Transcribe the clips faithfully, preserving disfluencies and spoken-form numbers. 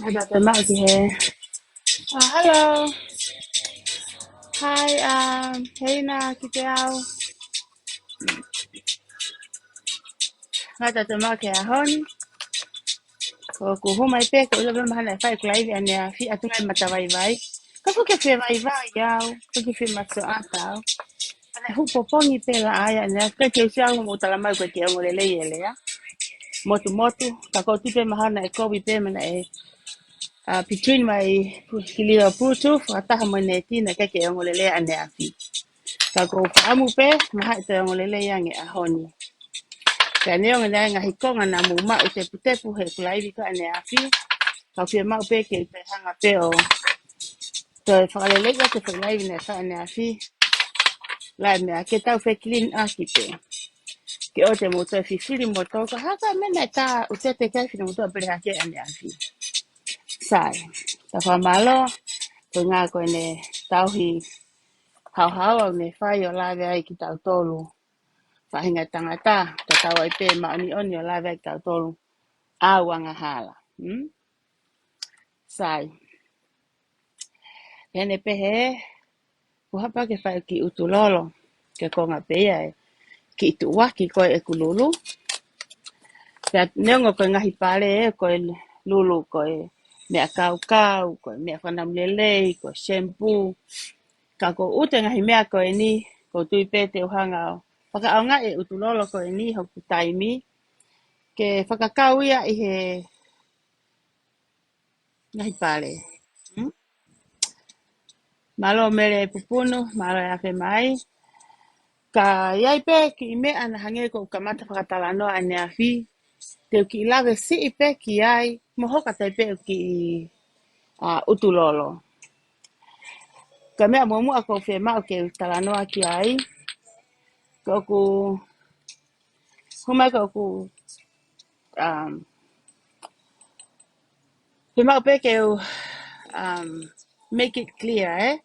Ada pe mau ki he. Ah, hello. Hi, um, hey na ki te au. Ngata te mau ke ahoni. Ko ku huma i pe ko ila pe mahana e fai ko laivi ʻaneafi atu ngai mata vaivai. Ka ko ke fe vaivai au, ko ke fe maso ata au. Ana hu popongi pe la ai ʻaneafi, ka ke usi au mo tala mai ko ke ongo lelei e lea. Motu motu, ka ko ti pe mahana e kovi pe mana e, uh, between mai kilio Bluetooth, fakataha mo ne tina ke ke ongo lelei ʻaneafi. Ka ko faʻamu pe, maha e te ongo lelei ange ahoni. Ka neongo ne ai ngahi konga na mu maʻu teputepu he ku laivi ko ʻaneafi. Ka fie maʻu pe ke te hanga pe ʻo toe fakalelei ʻa te fai laivi ne fai ʻaneafi. Lai mea ke tau fe clean ʻaki pe. Ke ʻo te mo toe fifili mo tō ka haka mena e tā ʻutete kai fina mo tō pele hake ʻaneafi. Sai, ta fakamālō, ko ngā ko ene tauhi hauhau au ne fai ʻo lave ai ki tautolu. Faʻahinga tangata, ta tau ai pe maʻoniʻoni ʻo lave ai ki tautolu. Au angahala. Hmm? Sai. Hene pehe, ku hapa ke fai ki ʻUtulolo, ke konga pe ia e ki tuʻuaki ko e kululu. Pea neongo ko e ngahi pale e, ko e lulu, ko e meʻa kaukau, ko e meʻa fanamu lelei, ko e shampoo. Ka ko ʻute ngahi meʻa ko eni, ko tui pe te uhanga o. Fakaʻaonga e ʻUtulolo ko eni, hoku taimi, ke fakakau ia ʻi he ngahi pale. Hmm? Mālō Mele Pupunu, mālō e afe mai. Ka ʻi ai pe ki meʻa na hange ko kamata fakatalanoa ʻaneafi, te u ki lave siʻi pe ki ai, mo hoka tai pe ki, uh, ʻUtulolo. Ka meʻa mo muʻa ko fe maʻu ke talanoa ki ai. Ko ku Huma ko ku, um, pe mau pe ke u, um, make it clear, eh?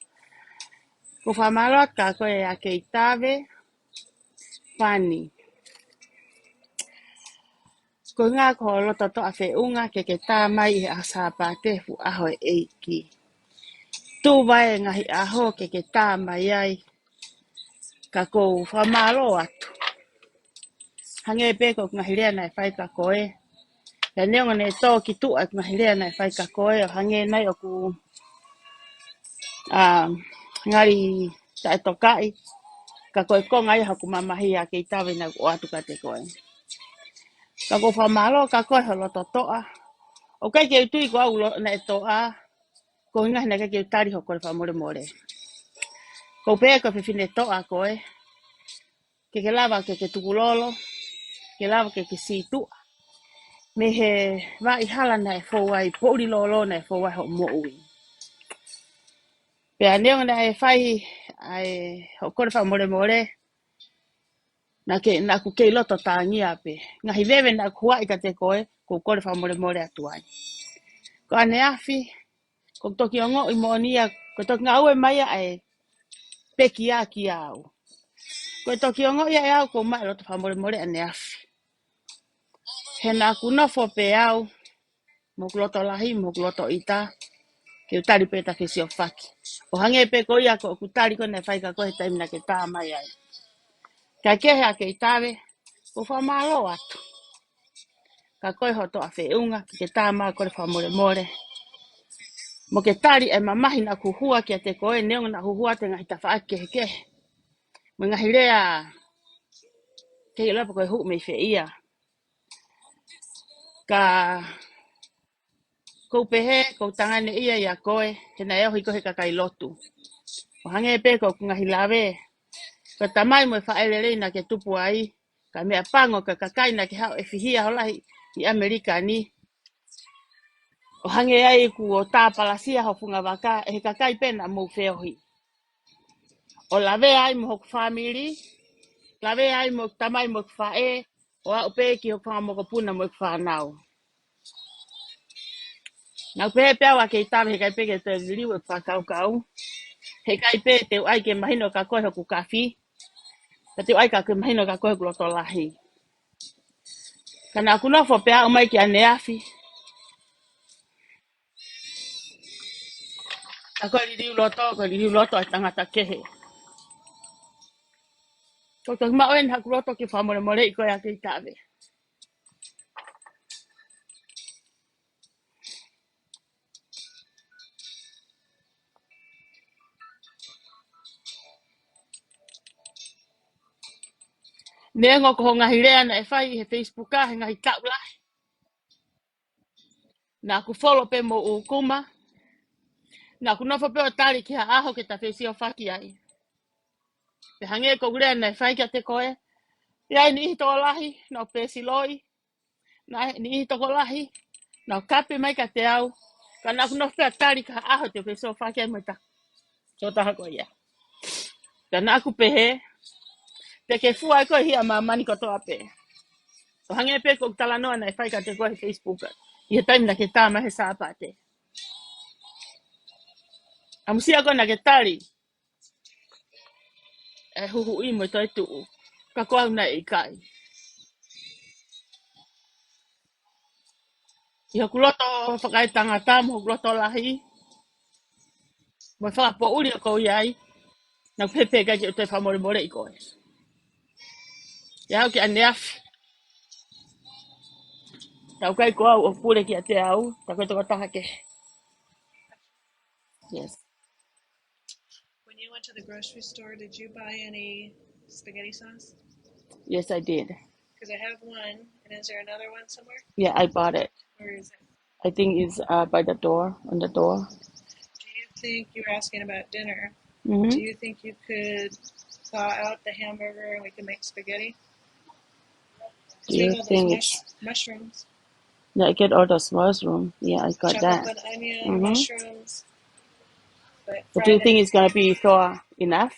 Ko fakamālō ka ko e a kei tave, pani. Ko ngā ko loto toʻa feʻunga ke ke tā mai ʻi he ʻaho Sāpate fu ʻaho e ʻEiki. Tū vai e ngahi ʻaho ke ke tā mai ai. Ka ko u fakamālō atu. Hange pe ko ngahi lea naʻe fai ka koe. Pea neongo ne tō ki tuʻa ngahi lea naʻe fai ka koe, ʻo hange nai ʻoku, um, ngali taʻetokaʻi. Ka koe ko ngai haku mamahi a kei tave na ʻo atu ka te koe. Ka ko u fakamālō ka koe ho loto toʻa. ʻOku ʻikai ke u tui ko au lo-, naʻe toʻa. Ko hinga hina ke ke u tali ho kole fakamolemole. Ko u pe ko fefine toʻa koe. Ke ke lava ke ke tukulolo. Ke lava ke ke sītuʻa. Mei he vaʻi hala naʻe fou ai, poʻuli lolo naʻe fou ai ho moʻui. Pea neongo naʻe fai ai ho kole fakamolemole. Naʻa ke, naʻa ku kei loto tāngia pe. Ngahi veve naʻa ku huaʻi ka te koe, ko u kole fakamolemole atu ai. Ko ʻaneafi, ko toki ongoʻi moʻoni ia, ko toki ngāue mai ia ʻa e pekia ki au. Ko toki ongoʻi ia ʻe au, ko u maʻe loto fakamolemole ʻaneafi. He naʻa ku nofo pe au, mo ku loto lahi, mo ku loto ʻita, ke u tali pe ta fesiofaki. ʻO hange pe ko ia ko ku tali ko ne fai ka ko he taimi naʻa ke tā mai ai. Ka ke he a kei tave, ko u fakamālō atu. ka ko e hoto a feʻunga, ke ke tā mai ʻo kole fakamolemole. Mo ke tali e mamahi naʻa ku hua kiate koe, neongo naʻa ku hua ʻi he ngaahi tafaʻaki kehekehe. Mo e ngaahi lea, ke ʻilo pe ko e hū mei fē ia. Ka ʻoku ou pehē, ʻoku ou tanganeʻia ʻia koe, he naʻe ohi koe he kakai lotu. ʻO hangē pē ko ʻeku ngaahi lave, ko e tamai mo e faʻē lelei naʻa ke tupu ai, ka meʻapango ko e kakai naʻa ke haʻu ʻo fihia ho lahi ʻi ʻAmelika ni. ʻO hangē ai kuo tāpalasia ho fungavaka, ʻe he kakai pē naʻa mou feohi. ʻO lavea ai mo hoku fāmili, lavea ai mo hoku tamai mo hoku faʻē, ʻo aʻu pē ki hoku fanga mokopuna mo hoku fānau. Naʻa ku pehē pē au ʻa Keita, he ʻikai pē ke te liliu ʻeku fakakaukau. He ʻikai pē te u ʻai ke mahino kia koe hoku kafi. Ka te u ʻai ke mahino kia koe hoku loto lahi. Ka naʻa ku nofo pē au mai ki ʻaneafi. Ka ko e liliu loto, ko e liliu loto ʻa e tangata kehe. Ko e toki maʻu eni haku loto ke fakamolemoleʻi koe ʻa Keita. Neongo ko hoʻo ngaahi lea naʻe fai he Facebook ʻa he ngaahi taʻu lahi. Naʻa ku folo pē mo ʻūkuma. Naʻa ku nofo pē ʻo tali ki ha ʻaho ke ta fesiofaki ai. Pea hangē ko e lea naʻe fai kiate koe. ʻI ai e niʻihi tokolahi, naʻa ku pēsiloi. Naʻe niʻihi tokolahi, naʻa ku kape mai kiate au. Ka naʻa ku nofo pē ʻo tali ki ha ʻaho te u fesiofaki ai mo e tokotaha ko ia. Ka naʻa ku pehē, te ke fua ʻe koe hia māmani kotoa pē. ʻO hangē pē ko e talanoa naʻe fai kiate koe he Facebook. ʻI he taimi naʻa ke tā mai he Sāpate. ʻAmusia ko ē naʻa ke tali ʻe huhuʻi mo e toetuʻu. Ka ko au naʻe ʻikai. ʻI hoku loto fakaetangata mo hoku loto lahi, mo e fakapoʻuli ʻoku ou ʻi ai, naʻa ku pehē pē ʻikai ke u toe fakamolemoleʻi koe. ʻIa au ki ʻaneafi. Tau kai ko au ʻo pule kiate au, ta ko e tokotaha kehe. Yes. When you went to the grocery store, did you buy any spaghetti sauce? Yes, I did. Because I have one, and is there another one somewhere? Yeah, I bought it. Where is it? I think it's uh, by the door, on the door. Do you think, you were asking about dinner, do Mm-hmm. you think you could thaw out the hamburger and we can make spaghetti? Do you Take all those think mush- it's mushrooms. Yeah, I get all those mushroom. Yeah, I got Chop up that. An onion, Mm-hmm. mushrooms. But But do you fry think it. It's gonna be thaw enough?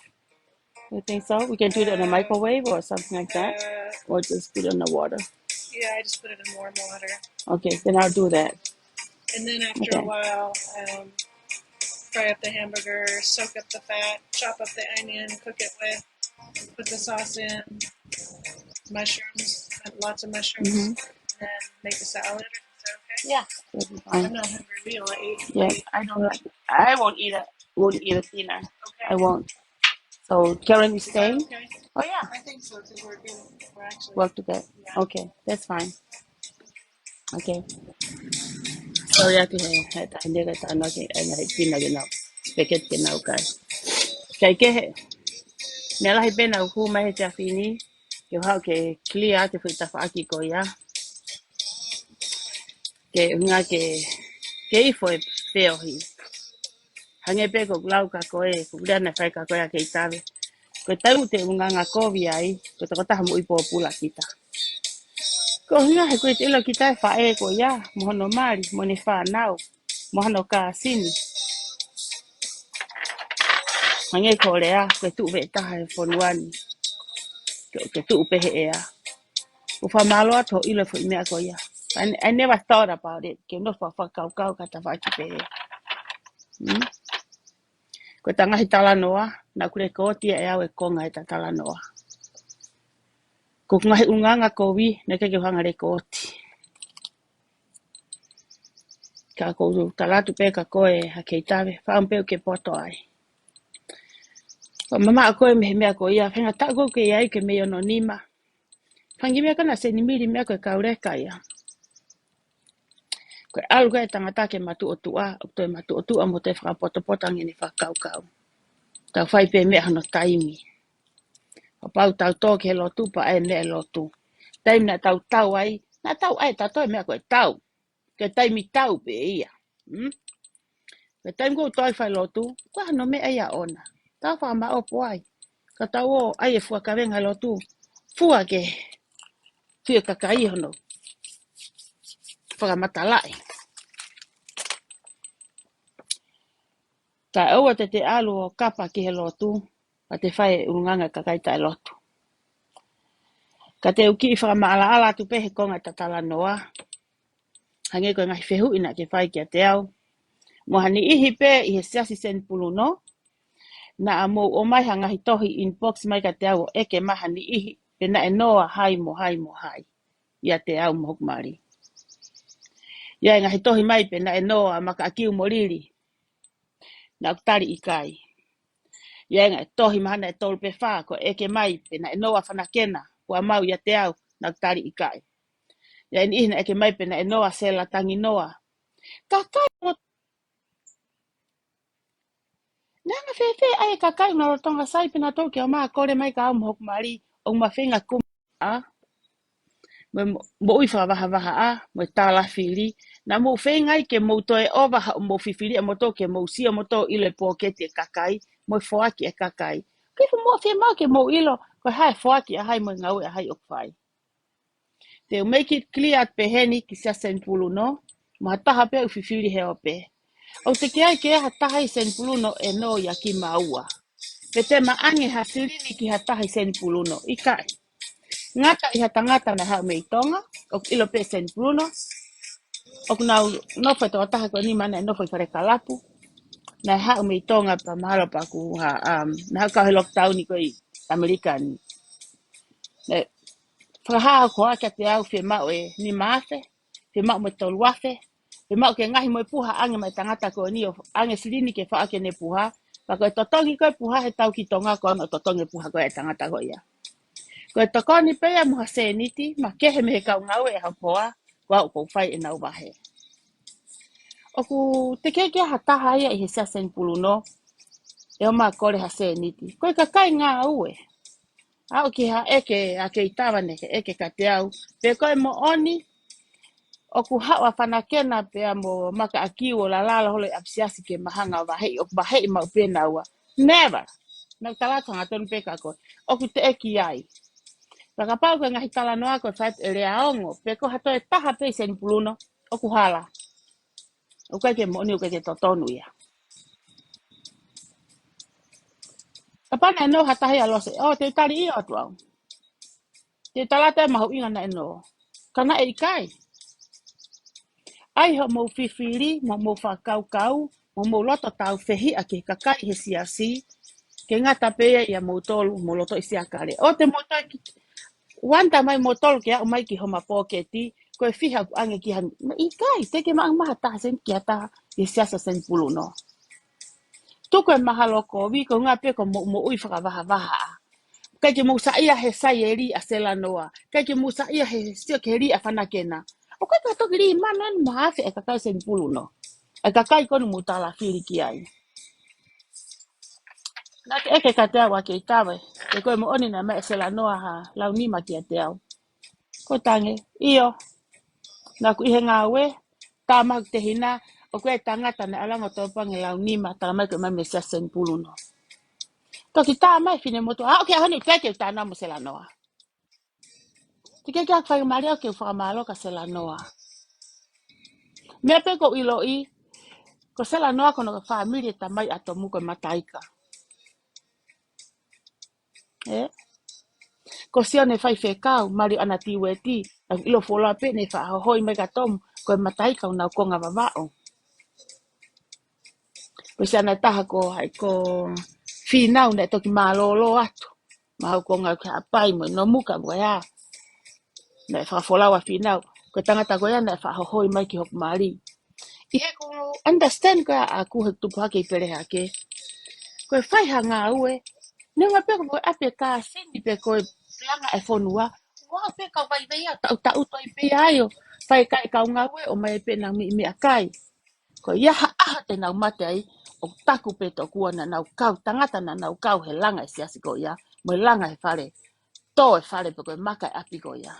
You think so? We can do it in a Uh, microwave or something like that, uh, or just put it in the water. Yeah, I just put it in warm water. Okay, then I'll do that. And then after a Okay. while, um, fry up the hamburger, soak up the fat, chop up the onion, cook it with, put the sauce in, mushrooms, lots of mushrooms, Mm-hmm. and then make a salad. Is that okay? Yeah, that'll be I'm fine. Not hungry. We all ate. Yeah, late. I don't like. I won't eat it. Won't eat a dinner. Okay. I won't. So Karen is Is that staying. Okay? Oh yeah. I think so because we're good. We're actually. Work together. Yeah. Okay, that's fine. Okay. Sorry, ʻoku ʻi ai ha taha ʻi heni ʻoku ʻikai ke ʻi ai ha pina ke nau, peketi ke nau kai. Kae kehe, meʻa lahi pē naʻa ku hū mai he efiafi ni, ke u haʻu ke clear atu e foʻi tafaʻaki ko ia. Ke ʻuhinga ke, ke ifo e feohi. Hangē pē ko ʻeku lau kia koe, ko e lea naʻe fai kia koe ʻa Keita. Ko e taimi te u nganga kovi ai, ko e tokotaha moʻui pōpula kita. Ko e ʻuhinga he ʻoku ʻikai te u ʻilo kita e faʻē ko ia, mo hono mali, mo ʻene fānau, mo hano kāsini. Hangē ko e lea, ko e tuʻu pē taha he fonua ni. Ko e, ko e tuʻu pē he ʻea. ʻOku ou fakamālō atu hoʻo ʻilo e foʻi meʻa ko ia. I, I never thought about it. Ke u nofo ʻo fakakaukau ki ha tafaʻaki pehē. Hmm? Ko ʻeta ngaahi talanoa, naʻa ku lekooti ʻe au e konga ʻeta talanoa. Ko ʻeku ngaahi ʻulungaanga kovi, naʻe ʻikai ke u hanga ʻo lekooti. Ka ʻoku ou tala atu pē kia koe ʻa Keita, fakaʻamu pē ʻoku ke poto ai. Fakamamaʻo koe mei he meʻa ko ia, faingataʻa ʻoku ke ʻi ai ke mei ono nima. Fanga kiʻi meʻa ko ena senimili meʻa ko e kauleka ia. Ko e ʻalu ko ē ʻa e tangata ke matuʻotuʻa, ʻoku toe matuʻotuʻa mo toe fakapotopoto ange ʻene fakakaukau. Tau fai pē meʻa hono taimi. Kapau tau tō ki he lotu pea ʻai meʻa ʻa e lotu. Taimi naʻa tau tau ai, naʻa tau ʻai ʻe tautolu e meʻa ko e tau. Ko e taimi tau pē ia. Hmm? Ko e taimi ko ē ʻoku tau fai lotu, ko e hā hono meʻa ia ʻoʻona. Tau fakamāʻopoʻopo ai. Ka tau ō ʻai e fua kavenga lotu. Fua ke fio kakai hono fakamatalaʻi. Ka ʻoua te te ʻalu ʻo kapa ki he lotu, ka te fai e ʻulungaanga ʻa e kakai taʻelotu. Ka te u kiʻi fakamaʻalaʻala atu pē he konga ʻo e talanoa. Hangē ko e ngaahi fehuʻi naʻa ke fai kiate au. Mo ha niʻihi pē ʻi he siasi Senipuluno, naʻa mou ʻomai ha ngaahi tohi inbox mai kiate au ʻo ʻeke mai ha niʻihi pe naʻe noa hai mo hai mo hai ʻiate au mo hoku mali. ʻI ai e ngaahi tohi mai pe naʻe noa Makaʻakiu mo Lili. Naʻa ku tali ʻikai. ʻI ai e ngaahi tohi mahalo ʻe tolu pe fā ko e ʻeke mai pe naʻe noa Fanakena Puamau ʻiate au, naʻa ku tali ʻikai. ʻI ai e niʻihi naʻe ʻeke mai pe naʻe noa Sela Tanginoa. Kakai mo Naʻa nau fēfē ai e kakai ʻoku nau lolotonga sai pē nautolu ke ō mai ʻo kole mai kia au mo hoku mali, ʻoku ma feinga kumi ʻa, mo, mo, moʻui fakavahavahaʻa, mo e tālafili. Naʻa mou feinga ai ke mou toe ʻova haʻamou fifili ʻa moutolu ke mou sio moutolu ʻilo e pōketi e kakai, mo e foaki e kakai. Ke fu mo fiemaʻu ke mou ʻilo, ko e hā e foaki ʻa hai mo e ngāue ʻa hai ʻoku fai. Te u make it clear atu pē heni ki siasi Senipuluno, mo ha taha pē ʻoku fifili he ope. ʻOku teʻeki ai ke ʻi ai ha taha ʻi Senipuluno ʻe nō ia ki māua. Pe te ma ʻange ha silini ki ha taha ʻi Senipuluno, ʻikai. Ngata ʻi ha tangata naʻe haʻu mei Tonga, ʻoku ʻilo pē Senipuluno, ʻoku nau nofo e tokotaha ko eni ma naʻe nofo ʻi Falekalapu, naʻe haʻu mei Tonga pea mahalo pea kuo ha, um, naʻe haʻu kau he lockdown ko ē ʻi ʻAmelika ni. Naʻe fakahā ko ā kiate au fiemaʻu e nima afe, fiemaʻu mo e tolu afe, fiemaʻu ke ngaohi mo e puha ʻange mai tangata ko eni ʻo ʻange silini ke fai ʻaki ʻene puha, pea ko e totongi ko ē puha he tau ki Tonga ko ē ʻoku totongi e puha ko ē e tangata ko ia. Ko e tokoni pē ia mo ha sēniti, ma kehe mei he kau ngāue ʻe ha hoa, ko au ʻoku ou fai ʻenau vahe. ʻOku teʻeki ke ʻi ai ha taha ia ʻi he siasi Senipuluno, ʻe ō mai ʻo kole ha sēniti. Ko e kakai ngāue. Aʻu ki ha ʻeke ʻa Keitava naʻe ʻeke kiate au. Pe ko e moʻoni, ʻoku haʻu ʻa Fanakena pea mo Makaʻakiu ʻo lalala holo ʻi ʻapisiasi ke ma hanga ʻo vaheʻi, ʻoku vaheʻi maʻu pē naua. Never. Naʻa ku tala atu hangatonu pē kia koe. ʻOku teʻeki ai. Pea kapau ko e ngaahi talanoa ko e fai atu ʻe Leaongo, pe ko ha toe taha pē ʻi Senipuluno, ʻoku hala. ʻOku ʻikai ke moʻoni, ʻoku ʻikai ke totonu ia. Kapau naʻe nō ha taha ia Lose, ʻo te u tali ʻio atu au. Te u tala atu e mahuʻinga naʻe nō. Ka naʻe ʻikai. ʻAi hoʻomou fifili, mo hoʻomou fakakaukau, mo hoʻomou loto tāufehiʻa ki he kakai he siasi, ke ngata pē ia ʻia moutolu, mo loto ʻi siakale. ʻO te moutolu ki, wonder mai moutolu ke aʻu mai ki homa pōketi, ko e fiha ʻoku ʻange ki ha, ma ʻikai, teʻeki ke maʻu mai ha taha seni ki ha taha, ʻi he siasi Senipuluno. Tuku e mahalo kovi, ko e ʻuhinga pē ko hoʻomou moʻui fakavahavaha. ʻIkai ke mou saiʻia he saieli ʻa Selanoa. ʻIkai ke mou saiʻia he sio ki he lī ʻa Fanakena. ʻOku ʻikai ke toki lī mano eni mo ha afe e kakai Senipuluno. E kakai ko eni mou tālafili ki ai. Naʻa ke ʻeke kiate au ʻa Keitava. Pe ko e moʻoni naʻe ʻomai ʻe Selanoa ha lau nima kiate au. Ko e tangi, ʻio. Naʻa ku ʻi he ngāue, tā mai ʻeku tehina, ʻoku ʻi ai e tangata naʻe ʻalu ange ʻo topa ange lau nima, tala mai ko e ʻomai mei he siasi Senipuluno. Toki tā mai e finemotuʻa, ʻa, ʻoku ʻi ai hano ʻikai ke u tā naua mo Selanoa. Teʻeki ke u faingamālie au ke u fakamālō kia Selanoa. Meʻa pē ʻoku ou ʻiloʻi, ko Selanoa ko hono fāmili e tamai ʻa Tomu ko e Mataika. ʻE? Ko Sione Faifekau, Maliʻana Tiueti, ʻa ʻilo fuoloa pē naʻe faʻa hohoi mai kia Tomu, ko e Mataika ʻoku nau konga Vavaʻu. Ko Sione taha ko hai ko Fīnau naʻe toki mālōlō atu. Mahalo ko e ngāue ki Haʻapai mo e Nomuka mo ia. Naʻe fakafolau ʻa Fīnau. Ko e tangata ko ia naʻe faʻa hohoi mai ki hoku mali. ʻI heʻeku understand ko ia ʻaʻaku he tupu hake ʻi Pelehake. Ko e fai ha ngāue. Neongo pē ko e ʻapi e kāsini pe ko e langa e fonua. Ua pē ka vaivai ʻa taʻutaʻu toi pē ai ʻo Fai kai e kau ngāue ʻo ʻomai pē ʻenau meʻa kai. Ko ia ha ʻaho te nau mate ai, ʻoku taku pē tokua naʻa nau kau, tangata naʻa nau kau he langa e siasi ko ia, mo e langa e fale, tō e fale pe ko e maka e ʻapi ko ia.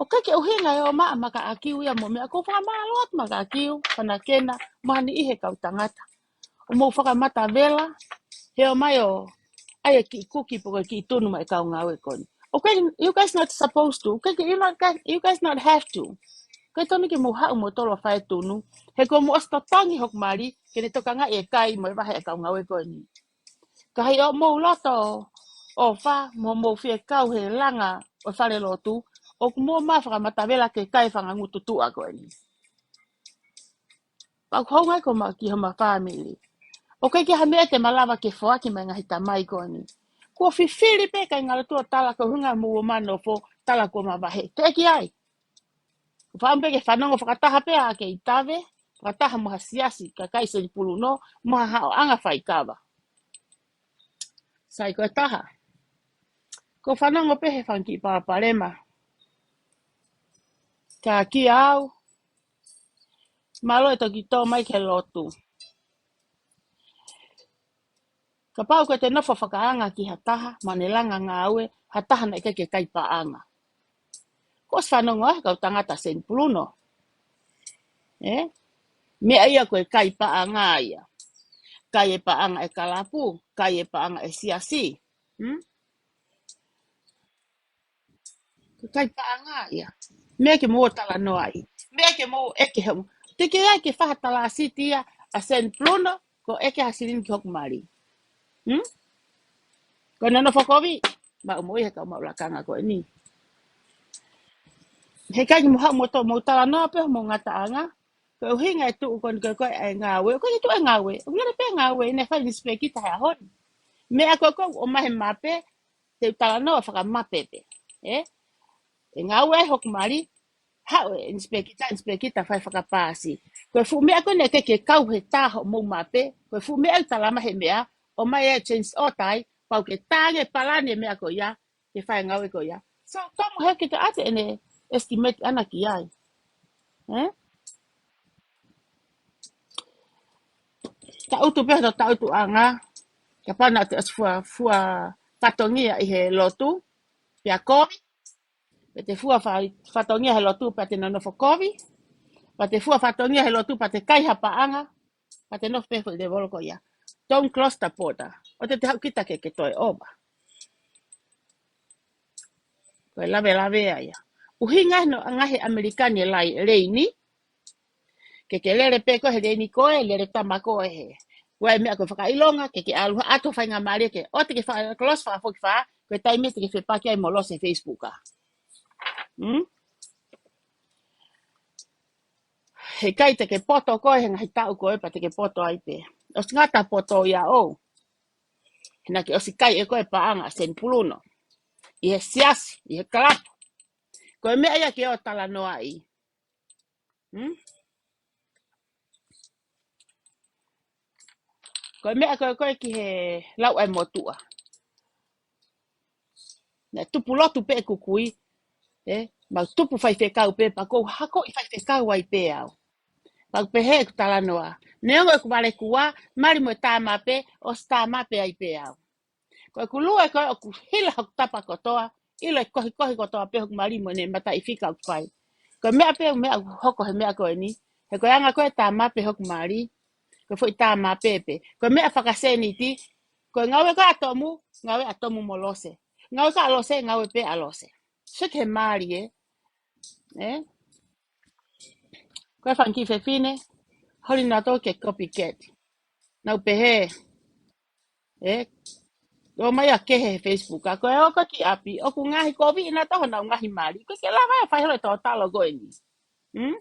ʻOku ʻikai ke ʻuhinga e ō mai ʻa Makaʻakiu ia mo e meʻa, ʻoku ou fakamālō atu Makaʻakiu, Fanakena, mo ha niʻihi e kau tangata. ʻOku mou fakamatavela, he ō mai ʻo ʻai e kiʻi kuki pe ko e kiʻi tunu maʻa e kau ngāue ko eni. Okay, you guys not supposed to. Okay, you not guys, you guys not have to. ʻIkai totonu ke mou haʻu moutolu ʻo fai e tunu. He kuo mou ʻosi totongi hoku mali, ke ne tokangaʻi e kai mo e vahe e kau ngāue ko eni. Ka ʻi hoʻomou loto ʻofa, mo hoʻomou fie kau he langa ʻo e falelotu, ʻoku mou ō mai ʻo fakamatavela ki he kai fanga ngututuʻa ko eni. Pea ʻoku hounga ia ko ma ki homa fāmili. ʻOku ʻikai ke ʻi ai ha meʻa te ma lava ke foaki mai e ngaahi tamai ko eni. Kuo fifili pē e kāingalotu ʻo tala ko e ʻuhinga mou ō mai ʻo nofo, tala kuo ma vahe. Teʻeki ai. ʻOku ou fakaʻamu pē ke fanongo fakataha pē ʻa e kei tave, fakataha mo ha siasi, kakai senipuluno, mo ha haʻoʻanga faikava. Sai ko e taha. ʻOku ou fanongo pē he fanga kiʻi palopalema. Ka kia au, mālō e toki tō mai ki he lotu. Kapau ko ʻete nofo fakaanga ki ha taha, mo ʻene langa ngāue, ha taha naʻe ʻikai ke kai paʻanga. Kuo ʻosi fanongo ʻa e kau tangata senipuluno. Ē? Meʻa ia ko e kai paʻanga ia. Kai e paʻanga e kalapu, kai e paʻanga e siasi. Hmm? Ko e kai paʻanga ia. Meʻa ke mou talanoaʻi. Meʻa ke mou ʻeke homo. Teʻeki ai ke fai ha talāsiti ia ʻa senipuluno, ko e ʻeke ha silini ki hoku mali. Hmm? Ko e nonofo kovi, maʻu mo ia he kau maʻu lakanga ko eni. He ʻikai ke mou haʻu moutolu ʻo mou talanoa pē homou ngataʻanga. Ko e ʻuhinga e tuʻu ko eni ko e ko e ngāue. Ko e tuʻu e ngāue. ʻOku lele pē ngāue, ʻi he fai nisipēkita he ʻaho ni. Meʻa ko ē ʻoku ʻomai he mape, te u talanoa fakamape pē. Ē? E ngāue ai hoku mali, haʻu e nisipēkita, nisipēkita fai fakapaasi. Ko e fuʻu meʻa ko ē naʻe ʻikai ke kau he tā hoʻomou mape, ko e fuʻu meʻa ʻoku tala mai he meʻa, ʻomai e change order ai, pau ke tā ange palani e meʻa ko ia, ke fai e ngāue ko ia. So, tomuʻa he ke te ʻoatu ʻene estimate ʻana ki ai. Ē? Taʻutu pē hoto taʻutuʻanga, kapau naʻa te ʻosi fua, fua fatongia ʻi he lotu, pea kovi, pea te fua fa-, fatongia he lotu, pea te nonofo kovi, pea te fua fatongia he lotu, pea te kai ha paʻanga, pea te nofo pē foʻi levolo ko ia. Don't cross the border. ʻOua te te haʻu kita ke ke toe ova. Ko e lavelavea ia. ʻUhinga hono anga he ʻAmelika ni e lai, leini, ke ke lele pē koe he leini ko ē, lele tama ko ē he. Ko e meʻa ko e fakaʻilonga, ke ke ʻalu atu faingamālie ke, ʻoua te ke fa-, cross fakafokifā, ko e taimi te ke fepaki ai mo Lose Facebook ā. Hmm? He ʻikai te ke poto koe, he ngaahi taʻu ko ē pea te ke poto ai pē. ʻOsi ngata poto ia ʻo. He naʻa ke ʻosi kai ʻe koe paʻanga ʻa senipuluno. ʻI he siasi, ʻi he kalapu. Ko e meʻa ia ke ō talanoaʻi. Hmm? Ko e meʻa ko ē ko ē ki he lau ʻa e motuʻa. Naʻe tupu lotu pē ʻeku kui, ē, mau tupu faifekau pē, pea ʻoku ou hako ʻi faifekau ai pē au. Pea ʻoku pehē ʻeku talanoa. Neongo ʻeku vale kuo mali mo e tā mape, ʻosi tā mape ai pē au. Ko ʻeku lue ko ē ʻoku hila hoku tapa kotoa, ʻilo e kohikohi kotoa pē hoku mali mo ʻene mataʻifika ʻoku fai. Ko e meʻa pē, meʻa ʻoku hoko he meʻa ko eni. He ko e anga ko ē tā mape hoku mali, ko e foʻi tā mape pē. Ko e meʻa fakaseniti, ko e ngāue ko ē ʻa Tomu, ngāue ʻa Tomu mo Lose. Ngāue ko ē ʻa Lose, ngāue pē ʻa Lose. Sio ki he mali ē. Ē? Ko e fanga kiʻi fefine, holi nautolu ke copycat. Nau pehē, ē, ō mai ʻo kehe he Facebook, ā, ko e ō ko ē ki ʻapi, ʻoku ngaahi kovi ʻi nautolu honau ngaahi mali. Ko e ke lava e fai holo e tōtalo ko eni. Hmm?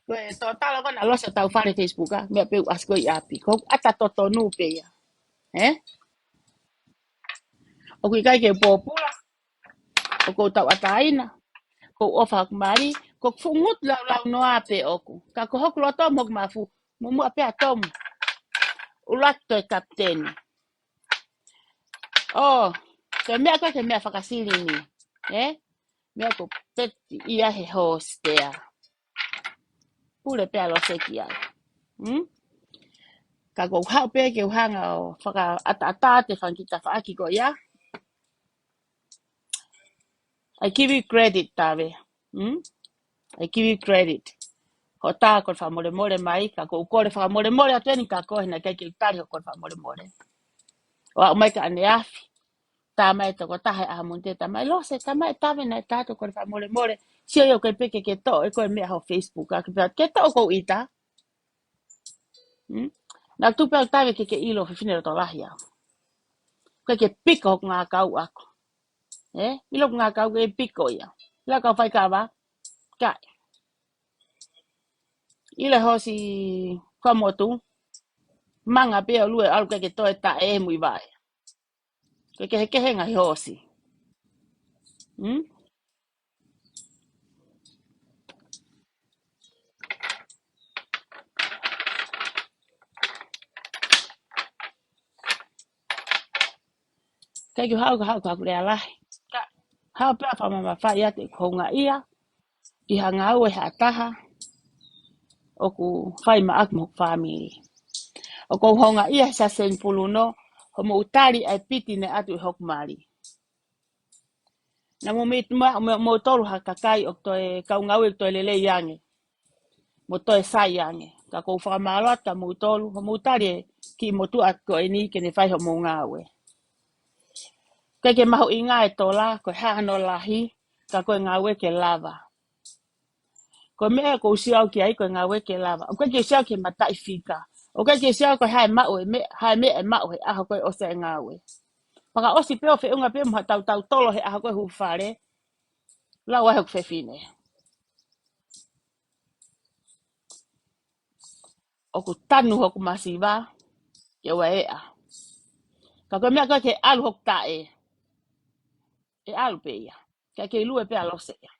Ko e tōtalo ko ē naʻa Lose ʻo tau fale Facebook, ā, meʻa pē ʻoku ʻasi ko ē ʻi ʻapi. Ko e ʻata totonu pē ia. Ē? ʻOku ʻikai ke pōpula, ʻoku ou tauʻatāina, ʻoku ou ʻofa hoku mali, ko e fuʻu ngutu laulau noa pē ʻoku. Ka ko hoku loto mo hoku mafu, muʻomuʻa pē ʻa Tomu. ʻUluaki toe kapiteni. ʻO, ko e meʻa ko ē ke meʻa fakasilini. Ē? Meʻa ko peti ia he hostel. Pule pea lose ki ai. Hmm? Ka ʻoku ou haʻu pē ke u hanga ʻo fakaʻataʻatā ʻa e fanga kiʻi tafaʻaki ko ia. I give you credit, Tave. Hmm? I give you credit. Ko tā ko e fakamolemole mai, ka ʻoku ou kole fakamolemole atu eni ka ko e naʻe ʻikai ke u tali hoʻo kole fakamolemole. ʻO aʻu mai ka ʻaneafi. Tā mai tokotaha ʻi he ʻaho Mōnite, tā mai Lose, tā mai Tave, naʻe tā atu hoʻo kole fakamolemole. Sio ia ʻoku ʻikai pē ke ke toʻo ʻe koe meʻa ho Facebook, ʻa ke pea ke toʻo ʻoku ou ʻita. Hmm? Naʻa ku tupu au, Tave, ke ke ʻilo fefine loto lahi au. ʻOku ʻikai ke piko hoku ngākau ʻaʻaku. Ē? ʻIlo hoku ngākau ke piko ia. ʻIlo kau faikava. Kae ʻilo hosi kua motu. Manga pē ʻo lue ʻalu ke ke toe taʻe muivae. Ke kehekehe ngaahi hoosi. Hmm? Kae ke u haʻu, ka haʻu, ka haʻu lea lahi. Ka haʻu pē ʻo fakamamafaʻi atu ʻeku houngaʻia ʻi ha ngāue ha taha ʻoku fai maʻaku mo hoku fāmili. ʻOku ou houngaʻia he Siasi Senipuluno, hoʻomou tali ʻa e piti ne ʻatu ʻe hoku mali. Naʻa mou mei, mou, mou tolu ha kakai ʻoku toe kau ngāue ʻoku toe lelei ange. Mo toe sai ange. Ka ʻoku ou fakamālō atu kia moutolu, hoʻomou tali e kiʻi motuʻa ko eni ke ne fai hoʻomou ngāue. ʻIkai ke mahuʻinga e tola, ko e hā hono lahi, ka ko e ngāue ke lava. Ko e meʻa ʻoku ou sio au ki ai ko e ngāue ke lava. ʻOku ʻikai ke sio au ki he mataʻi fika. ʻOku ʻikai ke sio au ko e hā e maʻu e meʻa, hā e meʻa ʻe maʻu he ʻaho ko ē ʻosi e ngāue. Pea ka ʻosi pē ʻo feʻunga pē mo ha tautau tolo he ʻaho ko ē hū fale. Lau ai hoku fefine. ʻOku tanu hoku masiva ke ua eʻa. Ka ko e meʻa ko ē ke ʻalu hoku taʻe, ʻe ʻalu pē ia. Kae kei lue pē ʻa Lose ia.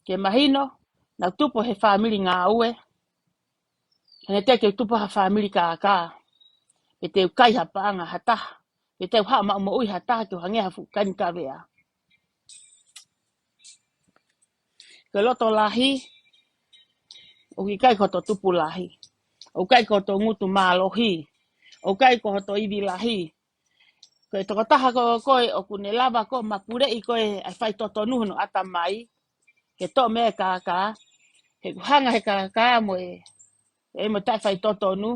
Ke mahino, naʻa ku tupu he fāmili ngāue. Hangē te u tupu ha fāmili kākā. Pe te u kai ha paʻanga ha taha. Pe te u haʻu maʻu moʻui ha taha ke u hangē ha fuʻu kaini kavea. Ko e loto lahi, ʻoku ʻikai ko hoto tupulahi. ʻOku ʻikai ko hoto ngutu mālohi. ʻOku ʻikai ko hoto ivi lahi. Ko e tokotaha ko ē ʻoku ne lava ko ē ʻo mapuleʻi ko ē ʻa e faitotonu hono ʻatamai. Ke toʻo mei he kākā. He ʻoku hanga he kākā mo e, e mo taʻe faitotonu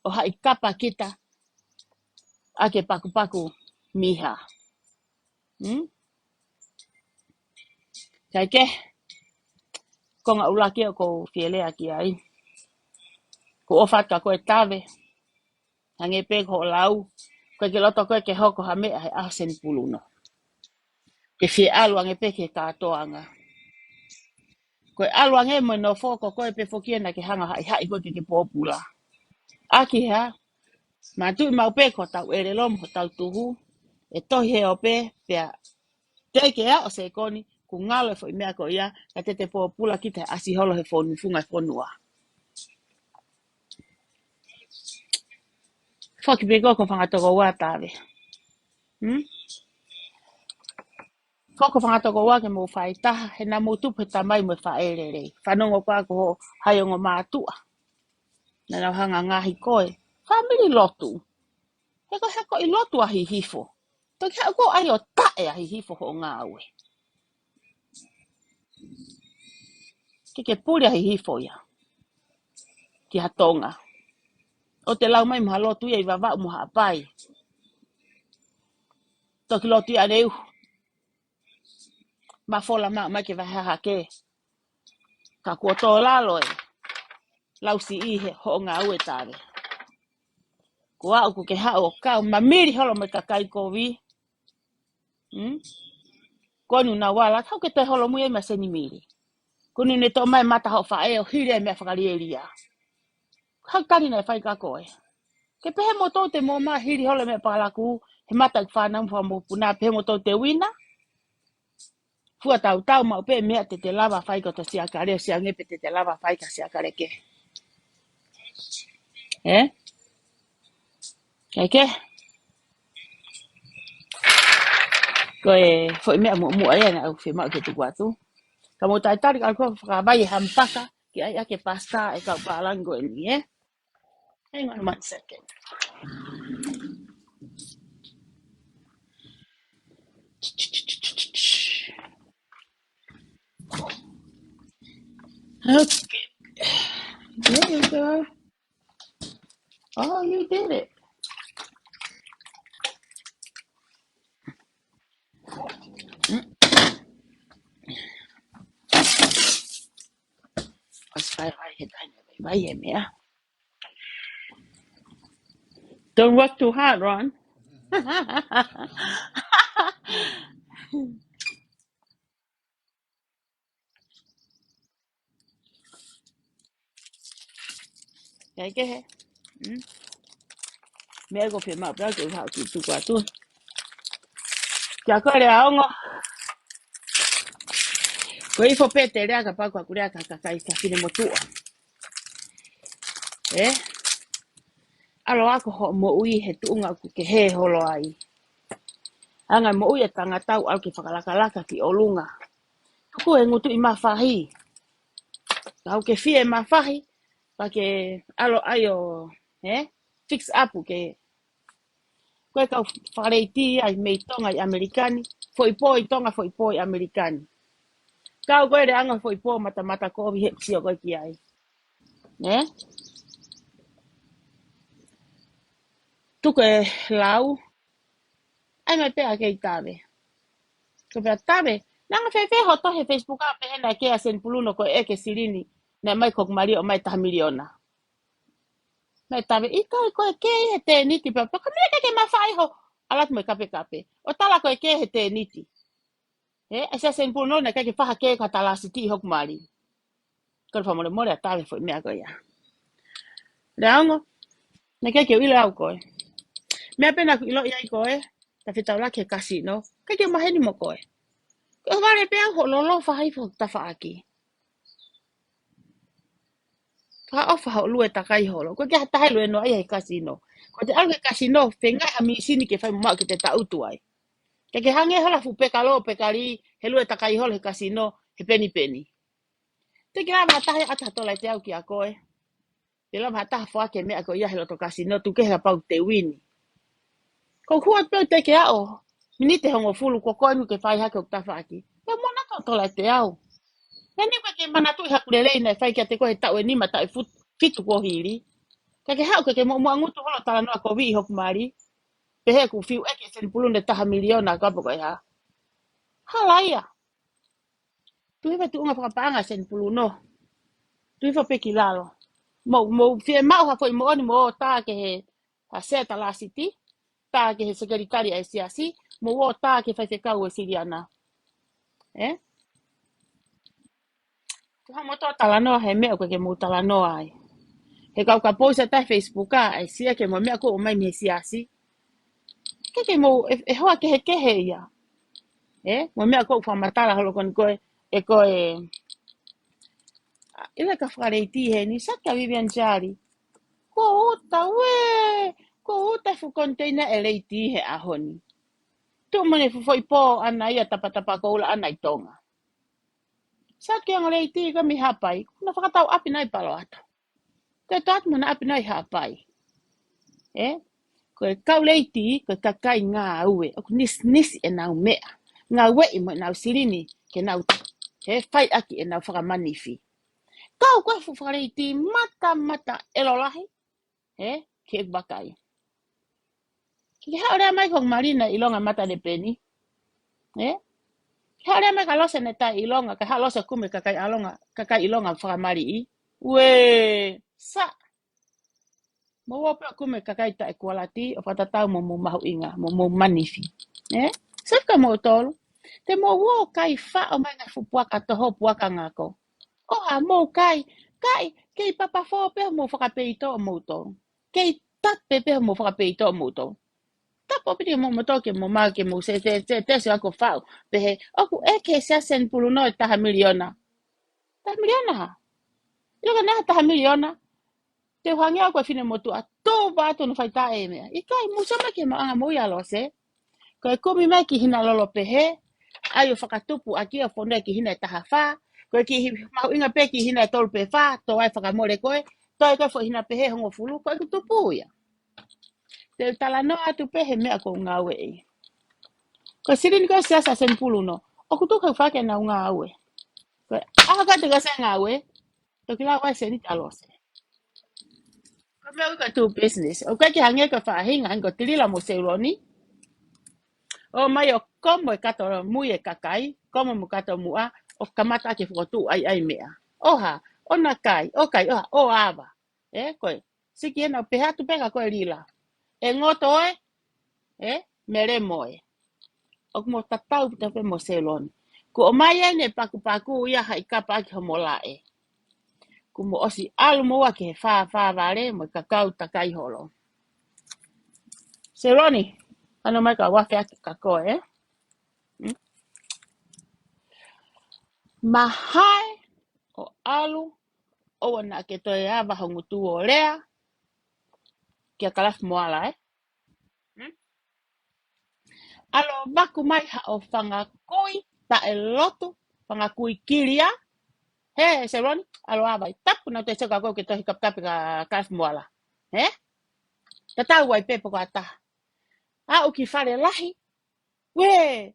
ʻo haʻi kapa kita ʻaki e pakupaku miha. Hmm? Kae kehe, konga ʻuluaki ʻoku ou fie lea ki ai. Ko e ʻofa atu kia koe Tave. Hangē pē ko hoʻo lau, ʻoku ʻikai ke loto koe ke hoko ha meʻa he ʻaho Senipuluno. Ke fie ʻalu ange pē ki he kātoanga. Ko e ʻalu ange mo e nofo ko koe pē foki ē naʻa ke hanga haʻihaʻi koe ke ke pōpula. ʻAki hā, mātuʻi maʻu pē ko hotau ʻelelo mo hotau tuhu, ʻe tohi he ope, pea teʻeki ke aʻu sekoni, kuo ngalo e foʻi meʻa ko ia, ka te te pōpula kita he ʻasi holo he fonu, funga e fonua. Foki pē ko ko fanga tokoua Tave. Hmm? Ko ko fanga tokoua ke mou fai taha, he naʻa mou tupu he tamai mo e faʻē lelei. Fanongo ko ā ko hoʻo hai ongo mātuʻa. Naʻa nau hanga ngaohi koe. Fāmili lotu. He ko e hā ko e lotu ʻa Hihifo. Toki haʻu ko ē ʻo taʻe ʻa Hihifo hoʻo ngāue. Ke ke puli ʻa Hihifo ia. Ki ha Tonga. ʻO te lau mai mo ha lotu ia ʻi Vavaʻu mo Haʻapai. Toki lotu ia ʻaneuhu. Mafola maʻu mai ke vahe hahake. Ka kuo tō lalo e lausiʻi he hoʻo ngāue Tave. Ko au ʻoku ke haʻu ʻo kau mamili holo mo e kakai kovi. Hmm? Ko eni ʻoku nau ala, haʻu ke toe holomui ai mo Senimili. Ko eni ne toʻo mai mata hoʻo faʻē ʻo hili ai meʻa fakalielia. Haʻu tali naʻe fai kia koe. Ke pehē moutolu te mou ō hili holo meʻa pakalaku, he mata ʻeku fānau mo hoku mokopuna, pehē moutolu te uina. Fua tautau maʻu pē meʻa te te lava fai ko hoto siakale, ʻo siange pē te te lava fai ka siakale kehe. Ē? Kae kehe. Ko e foʻi meʻa muʻomuʻa ia naʻa ku fiemaʻu ke tuku atu. Ka mou talitali ka ʻoku ou fakavai e hamipaka ke ʻai ʻaki e pasita e kau pālangi ko eni, ē? Hang on one second. Okay. There you go. Oh, you did it. Mm. Let's try right here. Right here, yeah. Don't work too hard, Ron. Kae kehe. Mm. Meʻa ʻoku ou fiemaʻu pē au ke u haʻu ki tuku atu. Kia koe Leaongo. Ko e ifo pē te lea kapau ko ʻeku lea ki he kakai, ki he finemotuʻa. Ē? ʻAlu ʻo ako hoʻo moʻui he tuʻunga ʻoku ke hē holo ai. Anga e moʻui e tangata ʻoku ʻalu ke fakalakalaka ki ʻolunga. Tuku e ngutu ʻi mafahi. Ka ʻoku ke fie mafahi, pea ke ʻalu ai ʻo, ē? Fix up ke. Ko e kau fakaleiti ai mei Tonga ʻi ʻAmelika ni, foʻi pō ʻi Tonga, foʻi pō ʻi ʻAmelika ni. Kau ko e Leaongo foʻi pō matamata kovi he sio ko ē ki ai. Ē? Tuku e lau. ʻAi mai pē ʻa kei Tave. Ko pea Tave. Naʻa ngā fēfē hoʻo tohi he Facebook ʻa pehē naʻe kē ʻa Seni Puluno ko e ʻeke silini. Naʻe ʻomai ko hoku mali ʻo ʻomai taha miliona. Mai Tave ʻikai ko e kē he tēniti pea pea ka mea ke ke mafahi ho. ʻAlu atu mo e kapekape. ʻO tala ko e kē he tēniti. Ē, ʻai sia Seni Puluno naʻe ʻikai ke faha kē ka talāsiti ʻi hoku mali. Ko e fakamolemole ʻa Tave foʻi meʻa ko ia. Leaongo, naʻe ʻikai ke u ʻilo au koe. Meʻa pē naʻa ku ʻiloʻi ai koe, ta fetaulaki he kasino, ʻikai ke maheni mo koe. Ko e vale pē au hoʻo lolo faha ifo tafaʻaki. Ka ʻofa hoʻo lue takai holo, ko e ke hatahe lue noa ia he kasino. Ko te ʻalu ki he kasino, fenga ha misini ke fai mo maʻu ke te taʻutu ai. Ke ke hangē hola fu peka lō, peka lī, he lue takai holo he kasino, he penipeni. Te ke lava ha taha ʻata tola ʻe te au kia koe. Te lava ha taha foaki e meʻa ko ia he loto kasino, tuku kehe kapau te uini. Ko hua pē te ke aʻu, miniti hongofulu ko koe nu ke fai hake ʻo tafaʻaki. Pea mo na to tola ʻe te au. Naʻa ni ko e ke manatuʻi haku lelei naʻe fai kiate koe he taʻu ʻe nima taʻu ʻe fut-, fitu kuo hili. Ka ke haʻu ke ke moʻomoʻa ngutu holo talanoa kovi ʻi hoku mali. Pehē ʻoku fiu ʻeke Seni Puluno taha miliona ka pe ko e hā. Hala ia. Tuʻu hifo tuʻunga fakapaʻanga Seni Puluno. Tuʻu hifo pē ki lalo. Mou, mou fiemaʻu ha foʻi moʻoni mou ō tā ki he, ha sea talāsiti, tā ki he sekelitali ʻa e siasi, mou ō tā ki he faifekau ʻo Siliana. Ē? Tuha mo tō talanoa he meʻa ʻoku ke mou talanoa ai. He kau ka pousa tai Facebook ʻa e sia ke mo meʻa ko ʻomai mei he siasi. Ke ke mou, e, e hoa kehekehe ia. Ē? Mo meʻa ko fakamatala holo ko ni ko e, e ko e, ʻa, ʻi he ka fakaleiti heni, sa kia Vivian Jali. Ko uta ue, ko uta fu konteina e leiti he ʻaho ni. Tuʻu mo ne fu foʻi pō ʻana ia tapatapa ko ula ʻana ʻi Tonga. Sa ke anga leiti ka mi Haʻapai, na fakatau ʻapi nai Palo Alto. Ke tatu mo na ʻapi nai Haʻapai. Ē? Ko e kau leiti, ko e kakai ngāue, ʻoku nisinisi ʻenau meʻa. Ngāueʻi mo ʻenau silini, ke nau, ē, fai ʻaki ʻenau fakamanifi. Kau ko e fuʻu fakaleiti, matamata ʻelo lahi, ē, ke vakai. Ke haʻu lea mai ko Malina ʻilonga mata lepeni. Ē? Ke haʻu lea mai ka lose ne tai ʻilonga, ka haʻu lose kume kakai ʻalonga, kakai ʻilonga fakamaliʻi. Ue, sa. Mou ō pē ʻo kume kakai taʻe kualiti, ʻo fakatatau mo mou mahuʻinga, mo mou manifi. Ē? Sa ka mou tolu. Te mou ō kai faʻo mai ngā fuʻu puaka toho, puaka ngako. ʻO ha mou kai, kai, kei papafō pē mou fakapeito ʻo mou tolu. Kei tape pē mou fakapeito ʻo mou tolu. Tapu piti mo moto ke mo ma ke mo se, se, se, te se ako fau. Pehē, ʻoku ʻeke sia Seni Puluno e taha miliona. Taha miliona ha? ʻIo ka naha taha miliona. Te u hangē au ko e finemotuʻa. Tō vā tonu fai tā e meʻa. ʻIkai, mou sio mai ke maʻanga mou ia lose. Ko e kumi mai ki hina lolo pehē, ʻai ʻo fakatupu ʻaki ʻo fonua ki hina ʻe taha fā, ko e kiʻi mahuʻinga pē ki hina ʻe tolu pe fā, tō ai fakamole koe, tō ai ko e foʻi hina pehē hongofulu, ko e kuo tupu ia. Te u talanoa atu pē he meʻa ʻoku ou ngāueʻi. Ko e silini ko e Siasi ʻa Senipulu Nō, ʻoku tuku he fake nau ngāue. Ko e ʻaho ko ē te ke ʻosi ngāue, toki lau ai sēniti ʻa Lose. Ko e meʻa ʻoku ʻikai ke business. ʻOku ʻikai ke hangē ko e faʻahinga, hangē ko Tilila mo Seuloni. ʻOmai ʻo komo e kato mui e kakai, komo mo e kato muʻa, ʻo kamata ke fokotuʻu ai ʻai meʻa. ʻOha, ʻo na kai, ʻo kai, ʻoha, ʻo ava. ʻE, ko e. Siki ena ʻo pehē atu pē ka ko e Lila. ʻE ngoto ē, ʻe, mele mo ē. ʻOku mo tatau pita pē mo Seuloni. Kuo ʻomai ʻene pakupaku ia haʻi kapa ʻaki homo laʻe. Kuo mo ʻosi ʻalu mo ua ki he fā fā vale mo e kakau takai holo. Seuloni, ano mai ka ua fea ki kako, ē? Hmm? Mahae ʻo ʻalu, ʻoua naʻa ke toe ava ho ngutu ʻo lea, kia Kalafi Moala, ē? Hmm? ʻAlu ʻo vaku mai haʻo fanga kui, taʻe lotu, fanga kui kilia. He, Seuloni, ʻalu ʻo ava ʻi tapu na te seka ko ke tohi kapekape ka Kalafi Moala. He? Tatau ai pē pe ko ha taha. Aʻu ki Falelahi. Uē,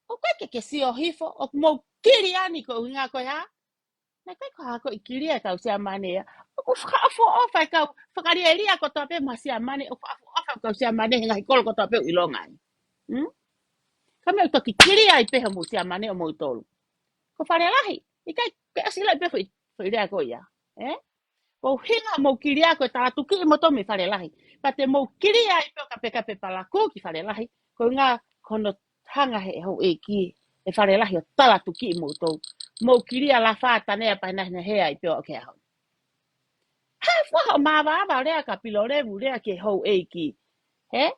ʻoku ʻikai ke ke sio hifo, ʻoku mou kilia ni ko e ʻuhinga ko e hā? Naʻe ʻikai ko ha ko e kilia e kau Siamane ia. ʻOku fakaʻofoʻofa e kau, fakalielia kotoa pē mo ha Siamane, ʻoku fakaʻofoʻofa e kau Siamane he ngaahi kolo kotoa pē ʻoku ʻilonga ai. Hmm? Ka meʻa ʻoku toki kilia ai pē homou Siamane ʻomoutolu. Ko Falelahi, ʻikai ke ʻasi ʻilo ai pē foʻi, foʻi lea ko ia. Ē? Ko e ʻuhinga mou kilia ko e talatukiʻi moutolu mei Falelahi. Pea te mou kilia ai pē ʻo kapekape palakū ki Falelahi. Ko e ʻuhinga ko hono hanga he houʻeiki ʻe Falelahi ʻo talatukiʻi moutolu. Mou kilia lafa tanea paina hina hea ʻi pē ʻo ke aho. He fuaha ʻo māvaava lea ka pilo levu lea ki he houʻeiki. He?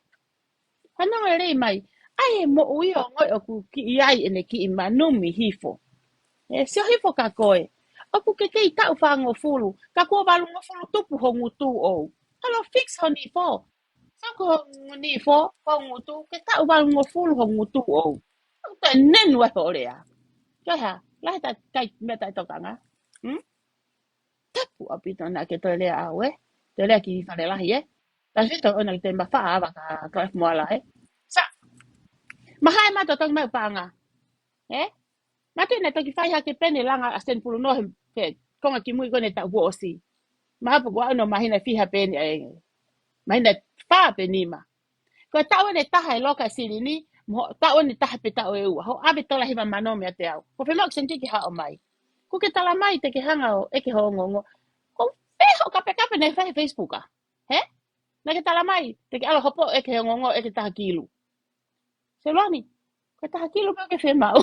Hano e lei mai. ʻAi e moʻui ʻo ngoi ʻoku kiʻi ai ʻene kiʻi manumi hifo. He, sio hifo ka koe. ʻOku ke kei taʻu fāngofulu, ka kuo valungofulu tupu ho ngutu ʻou. ʻAlu ʻo fix ho nifo. Soko ho nifo, ho ngutu, ke taʻu valungofulu ho ngutu ʻou. ʻOku te nenu e ho lea. Ke hā, lahi ta kai meʻa taʻetokanga. Hmm? Tapu ʻaupito naʻa ke toe lea au, ē. Toe lea ki Falelahi, ē. Tasi to ona te mafaʻa ava ka Kalafi Moala, ē. Sa, mahae ma to tong mai paʻanga. Ē? Matu ina toki fai hake pē ʻene langa ʻa Senipulu Nō he, he konga kimui ko eni taʻu kuo ʻosi. Mahalo pe ko e ono māhina fiha pē eni ē. Māhina fā pe nima. Ko e taʻu ʻe taha e loka e silini, mo e taʻu ʻe taha pe taʻu ʻe ua. Hoʻo ʻave tola hiva mano meiate au. Ko e fiemaʻu ke sēniti ke haʻo mai. Kuo ke tala mai te ke hanga ʻo ʻeke ho ongoongo. Ko e fē hoʻo kapekape naʻe fai he Facebook ā? He? Naʻa ke tala mai, te ke ʻalu ʻo hopo ʻeke ho ongoongo ʻeke taha kilu. Seuloni, ko e taha kilu pē ʻoku ke fiemaʻu.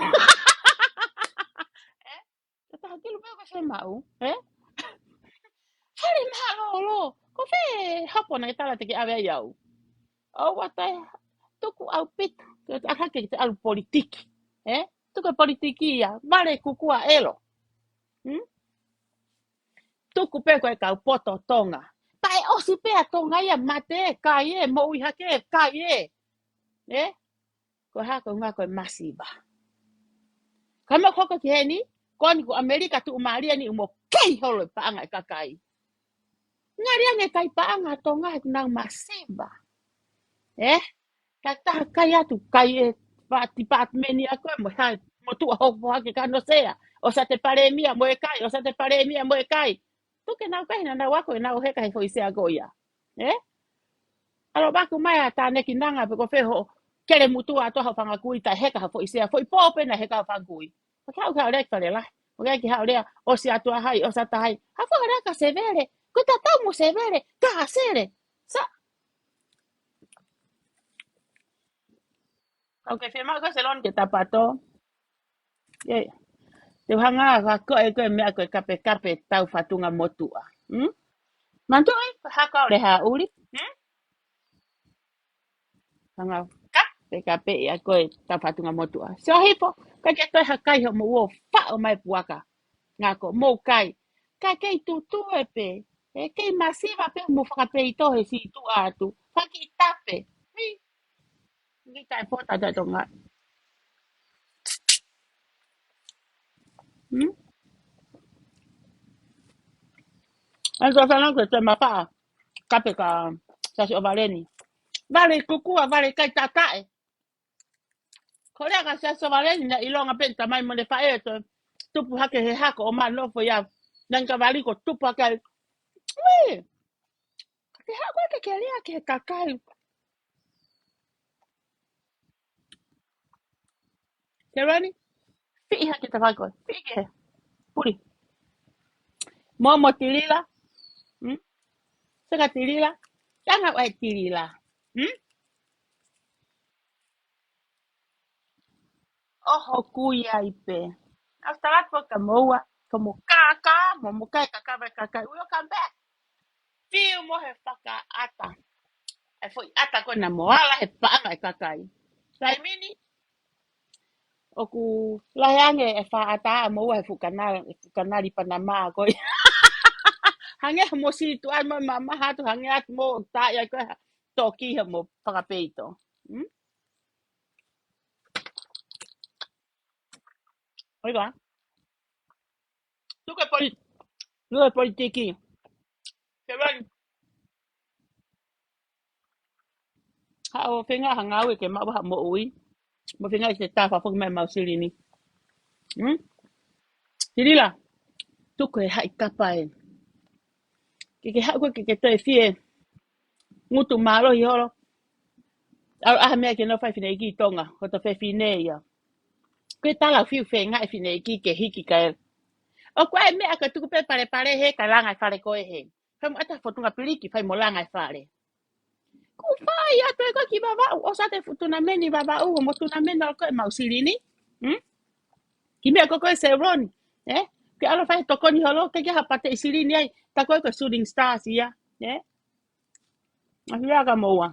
Ē? Ko e taha kilu pē ʻoku ke fiemaʻu, ē? Fale mālōlō, ko e fē hopo naʻa ke tala te ke ʻave ai au? ʻOua te tuku ʻaupito, ke te ʻalu hake ke te ʻalu politiki, ē? Tuku e politiki ia, vale kukua ʻelo. Hmm? Tuku pē ko e kau poto Tonga. Pea ʻe ʻosi pē ʻa Tonga ia mate, kai ē, moʻui hake, kai ē. Ē? Ko e hā ko e ʻuhinga ko e masiva. Ka meʻa hoko ki heni, ko eni ko ʻAmelika tuʻumālie ni ʻoku mo kei holo e paʻanga e kakai. Ngali ange kai paʻanga Tonga he ʻoku nau masiva. Ē? Ka taha kai atu, kai e pa-, tipatimeni ako e mo hai, mo tuʻa hoko hake ka no sea. ʻOsi ʻa e palēmia mo e kai, ʻosi ʻa e palēmia mo e kai. Tuku ke nau kai naʻa nau ako ʻenau heka he foʻi sea ko ia. Ē? ʻAlu ʻo vaku mai ʻa Tāneki Nanga pe ko fē hoʻo kele mutu ʻa toha fanga kui taʻe heka ha foʻi sea, foʻi pō pē naʻe heka ha fanga kui. Pea ke haʻu ke haʻu lea ki Falelahi. Pea ke haʻu lea, ʻosi atu ʻa hai, ʻosi atu ʻa hai. Ha fua lea ka sevele, ko tatau mo sevele, ka sele. Sa. Kau ke fiemaʻu ka Seuloni ke tapato. Ia, ia. Te u hanga ʻo ko e, ko e meʻa ko e kapekape tau fatunga motuʻa. Hmm? Mantu ʻi, ko e hā ka ʻoku le haʻuli. Hmm? Hanga ʻo kapekape ia ko e tau fatunga motuʻa. Sio hifo, ka ke toe hakai homo uo faʻo mai puaka. Ngako, mou kai. Ka kei tutu e pē. ʻE kei masiva pē mo fakapeito he situ atu. Faki tape. Hui. Ni taʻe pō taʻe Tonga. Hmm? An ko sana ko te mapa. Kape ka Siasi ʻo Valeni. Vale kukua, vale kai tatae. Ko lea ka Siasi ʻo Valeni na ʻilonga pē tamai mo e faʻē to tupu hake he hako ʻo manofo ia. Nani ka vali ko tupu hake ai. Ui. Ka te haʻu ke ke lea ke kakai. Serani, fiʻi hake ta fai koe. Fiʻi ke. Puli. Mo mo tilila. Hmm? Seka tilila. Tanga ʻai tilila. Hmm? ʻOho kui ai pē. Au tala po ka moua. Ka mo kaka, mo mo kai kaka mai kakai. We'll come back. Fiu mo he fakaʻata. ʻE foʻi ʻata ko na mo ala he paʻanga e kakai. Taimi ni, ʻoku lahi ange e faʻata mo ua he fukanali, fukanali Panama ko ia. Hangē mo si tu ai mo mama hatu hangē atu mo taʻi ai ko toki he mo fakapeito. Hmm? Oi ka. Tuke poli-, tuke politiki. Ke wai. Haʻo fenga hangau e ke maʻu ha moʻui. Mo fenga i te tafa foki mai mau silini. Hmm? Silila. Tuku e haʻi kapa e. Ke ke haʻu koe ke ke toe fie. Ngutu mālohi holo. ʻAlu ʻaha meʻa ke nau fai fineʻeiki Tonga. Ko to fefine ia. Ko e tala fiu fenga e fineʻeiki ke hiki kae. ʻOku ʻai meʻa ka tuku pē palepale he ka langa e fale ko e he. Fai mo ʻata fotunga piliki, fai mo langa e fale. Ku fai atu e ko ki Vavaʻu, ʻosi ʻata e fuʻu tunameni Vavaʻu, mo tunameni ʻo ko e mau silini. Hmm? Ki meʻa ko ko e Seroni. Eh? Ke ʻalu fai tokoni holo, ke ke hapate i silini ai, ta ko e ko e shooting stars ia. Eh? Ahi aka moua.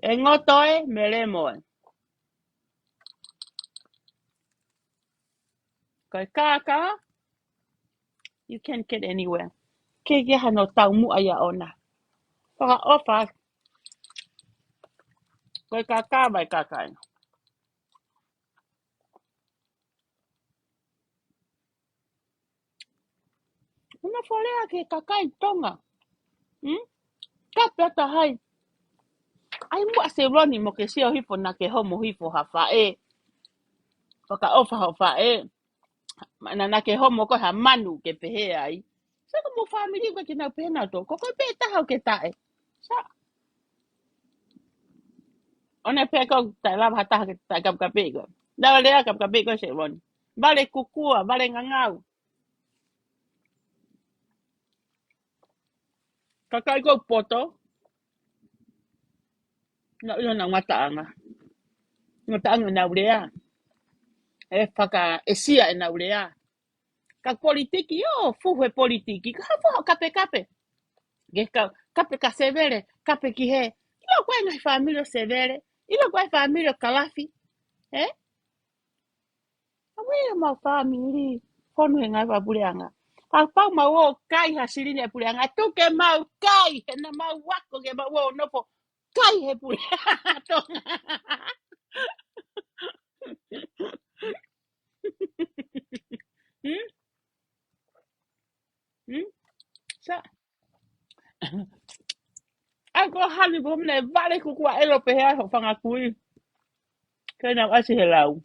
E ngoto e, mele moe. Ko e kākā, you can't get anywhere. Ke ke hano tau muʻa ia ona. Fakaʻofa. Ko e kākā mai kākā ina. Una folea ke kakai Tonga. Hmm? Ka pea tahai. Ai muʻa Seroni mo ke sio hifo na ke homo hifo ha faʻē. Fakaʻofa ho faʻē. Ma-, na, na ke homo ko ha manu ke pehē ai. Sa ko mo family ko ke nau pehē nau tō. Ko ko pē taha ke taʻe. Sa. One pē ko taʻe lava ha taha ke taʻe kapkape ko. Nau lea kapkape ko Seroni. Vale kukua, vale ngangau. Kakai ko poto. Na ilo na ngataʻanga. Ngataʻanga na ulea. E faka esia e na ulea. Ka politiki, ʻio, fuhu e politiki. Ka fuhu kapekape. Ke ka, kape ka sevele, kape ki he. Ilo ko e ngaahi family ʻo sevele. Ilo ko e family ʻo kalafi. Eh? Awe mau family. Fonu he ngaahi wa puleʻanga. Ka pau mau ō kai ha silini e puleʻanga. Tuku ke mau kai. He na mau wako ke mau ō nopo. Kai he puleʻanga. Hmm? Hmm? Sa. Ako hali ko mene vale kukua elo pehē ho fanga kui. Ke nau ʻasi he lau.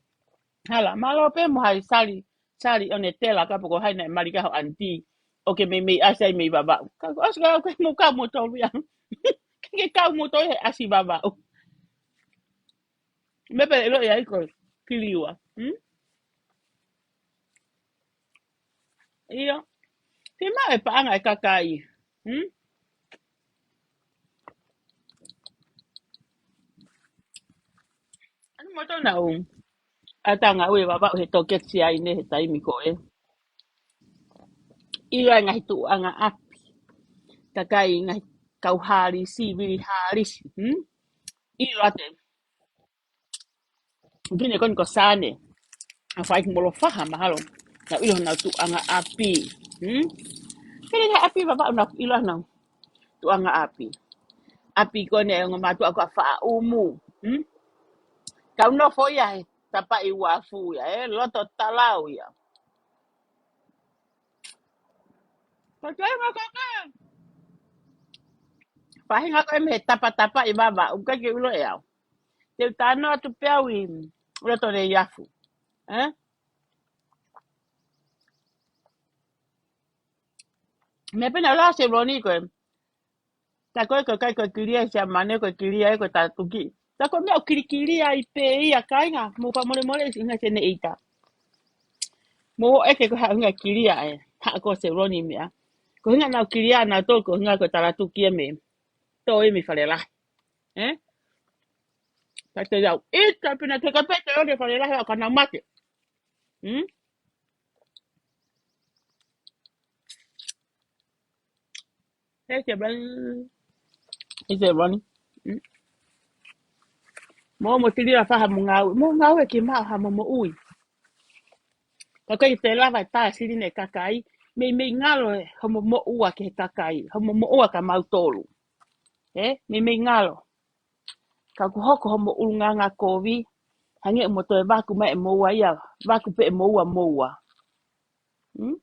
Hala, mālō pē mo hai sali, sali ʻo ne tela ka poko hai na malika ho anti. ʻO ke mei mei ʻasi ai mei Vavaʻu. Ka ko ʻasi ka ke mo kau mo tolu ia. Ke ke kau mo tolu he ʻasi Vavaʻu. Me pele ʻilo ia iko kiliua. Hmm? ʻIo. Ke maʻu e paʻanga e kakai. Hmm? Ano moto na u. Ata nga ue Vavaʻu he toketi ai ne he taimi ko e. ʻIlo e ngaahi tuʻuʻanga ʻapi. Kakai ngaahi kau halisi, vili halisi. Hmm? ʻIlo ate. Pine koni ko Sane. A fai ki molo faha mahalo. Na ʻilo na tuʻuʻanga ʻapi. Hmm? Pine na ʻapi Vavaʻu na ʻilo na tuʻuʻanga ʻapi. ʻapi ko eni e ongo mātuʻa ko ē ʻa Faʻaumu. Hmm? Kau nofo ia he tapa ʻi Uafu ia, ē, loto talau ia. Ko te ngā kaka. Faʻahinga ko ē mei he tapatapa ʻi Vavaʻu, ʻikai ke u ʻilo ʻe au. Te u talanoa atu pē au ʻi loto Neiafu. Ē? Meʻa pē naʻa ku lau Seloni ko ē. Tā ko ē ko e ʻikai ko e kilia ʻi Siamane, ko e kilia ē ko e talatuki. Tā ko e meʻa ʻoku kilikilia ai pē ia kāinga, mou fakamolemole ʻi he ʻuhinga seneʻeita. Mou ʻeke ko e hā e ʻuhinga kilia ē, haʻu ko Seloni meʻa. Ko e ʻuhinga naʻa nau kilia nautolu ko e ʻuhinga ko e talatuki ē mei, tō ē mei Falelahi. Ē? Ka te au, ʻita pē naʻa te ka pē te ʻo te Falelahi ʻo ka nau mate. Hmm? He te bel. He te bel. Mm. Mo mo tili a faha mo ngau. Mo ngau e ki ma ha mo mo ui. Ka kai te lava ta sili ne kakai. Mei mei ngalo e homo mo ua ke kakai. Homo mo ua ka mautolu. He? Mei mei ngalo. Ka ku hoko homo ulunganga kovi. Hange mo toe vaku mai e mo ua ia. Vaku pē e mo ua mo ua. Hmm?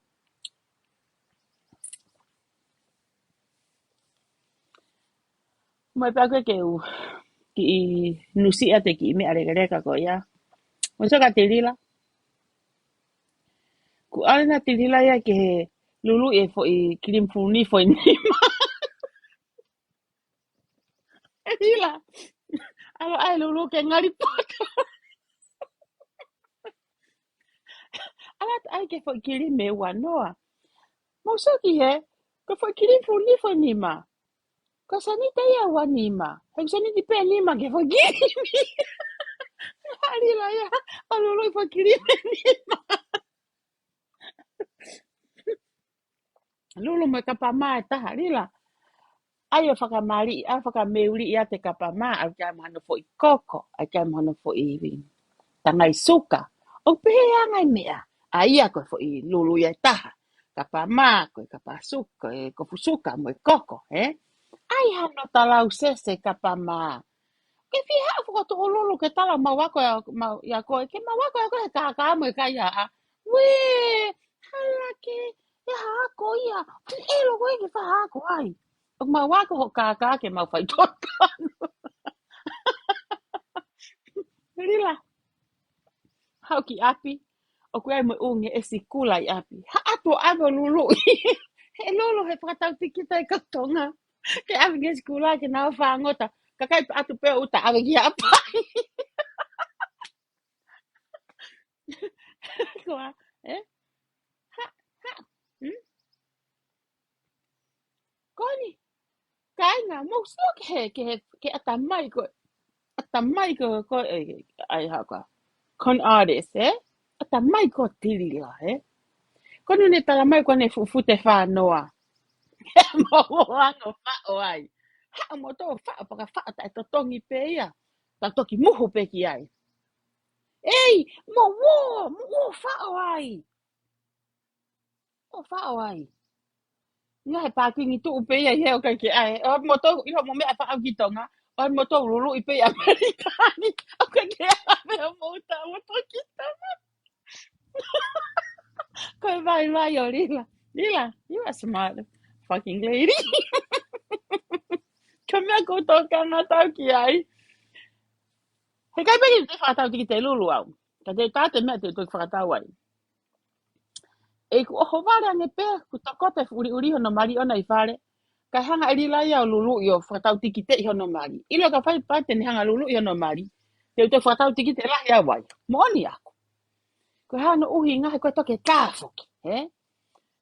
Mai pea ko e ke u kiʻi nusiʻa te kiʻi meʻa lekaleka ko ia. Mo so ka te lila. Ku ale na te lila ia ke he lulu e foʻi kilim funi foʻi nima. E lila. Alo ai lulu ke ngali poto. Ala ai ke foʻi kilim e ua noa. Mo so ki he, ko foʻi kilim funi foʻi nima. Ko sani te ia ua nima. He sani te pē nima ke foʻi kilim. Halila ia, ʻa lulu foʻi kilim e nima. Lulu mo e kapa mā e taha, lila. ʻAi ʻo fakamaliʻi, ʻa fakameuliʻi ʻa te kapa mā, ʻa kia mo hano foʻi koko, ʻa kia mo hano foʻi ivi. Tangai suka, ʻo pehē anga e meʻa, ʻa ia ko e foʻi lulu ia e taha. Kapa mā, ko e kapa suka, ko e kofu suka, mo e koko, ē? ʻAi hano talau sese kapa mā. Ke fie haʻu fokotuʻu lulu ke tala mau ako ia, mau ia ko e, ke mau ako ia ko e he kākā mo e kai a. Ue, hala ke, e hako ia. Ke elo ko e ke fa hako ai. ʻO mau ako ho kākā ke mau fai tōtano. Lila. Haʻu ki ʻapi. ʻOku ai mo unge e sikula ʻi ʻapi. Haʻatu ʻave ʻo lulu. He lulu he fakatau tikita e katonga. Ke ʻave nge sikula ke nau fāngota. Kakai atu pē uta ʻave ki ʻapi. Kua, ē? Ha, ha, hmm? Ko ni, kāinga, mou sio ke he, ke he, ke ʻatamai ko, ʻatamai ko, ko, e, ai haka. Con artist, ē? ʻAtamai ko tilila, ē? Ko nu ne tala mai ko ne fufu te fānoa. Mo ango faʻo ai. Ha, mo tō faʻo, paka faʻo, taʻe totongi pē ia. Ta toki muhu pē ki ai. Ei, mo uō, mo uō faʻo ai. ʻO faʻo ai. Ia he pākingi tuʻu pē ia he ʻoku ʻikai ke ʻai. ʻO mo tō, ʻilo mo meʻa faʻo ki Tonga. ʻO mo tō lulu i pē ʻi ʻAmelika ni. ʻOku ʻikai ke ʻai mo uta, mo tō ki Tonga. Ko e vai vai ʻo Lila. Lila, you are smart fucking lady. Ko e meʻa ko tō ka ngatau ki ai. He kai pē ki te fakatau tiki te lulu au. Ka te tā te meʻa te tō fakatau ai. ʻE ku ʻohovale ange pē, ku tokoto e fuʻu ʻuliʻuli hono mali ʻona ʻi fale. Ka hanga e Lila ia ʻo lulu ʻi ʻo fakatau tiki te ʻi hono mali. ʻIlo ka fai pā te ne hanga lulu ʻi hono mali. Te u toe fakatau tiki te lahi au ai. Moʻoni aku. Ko hano uhi ngahe ko e toke tā foki, he?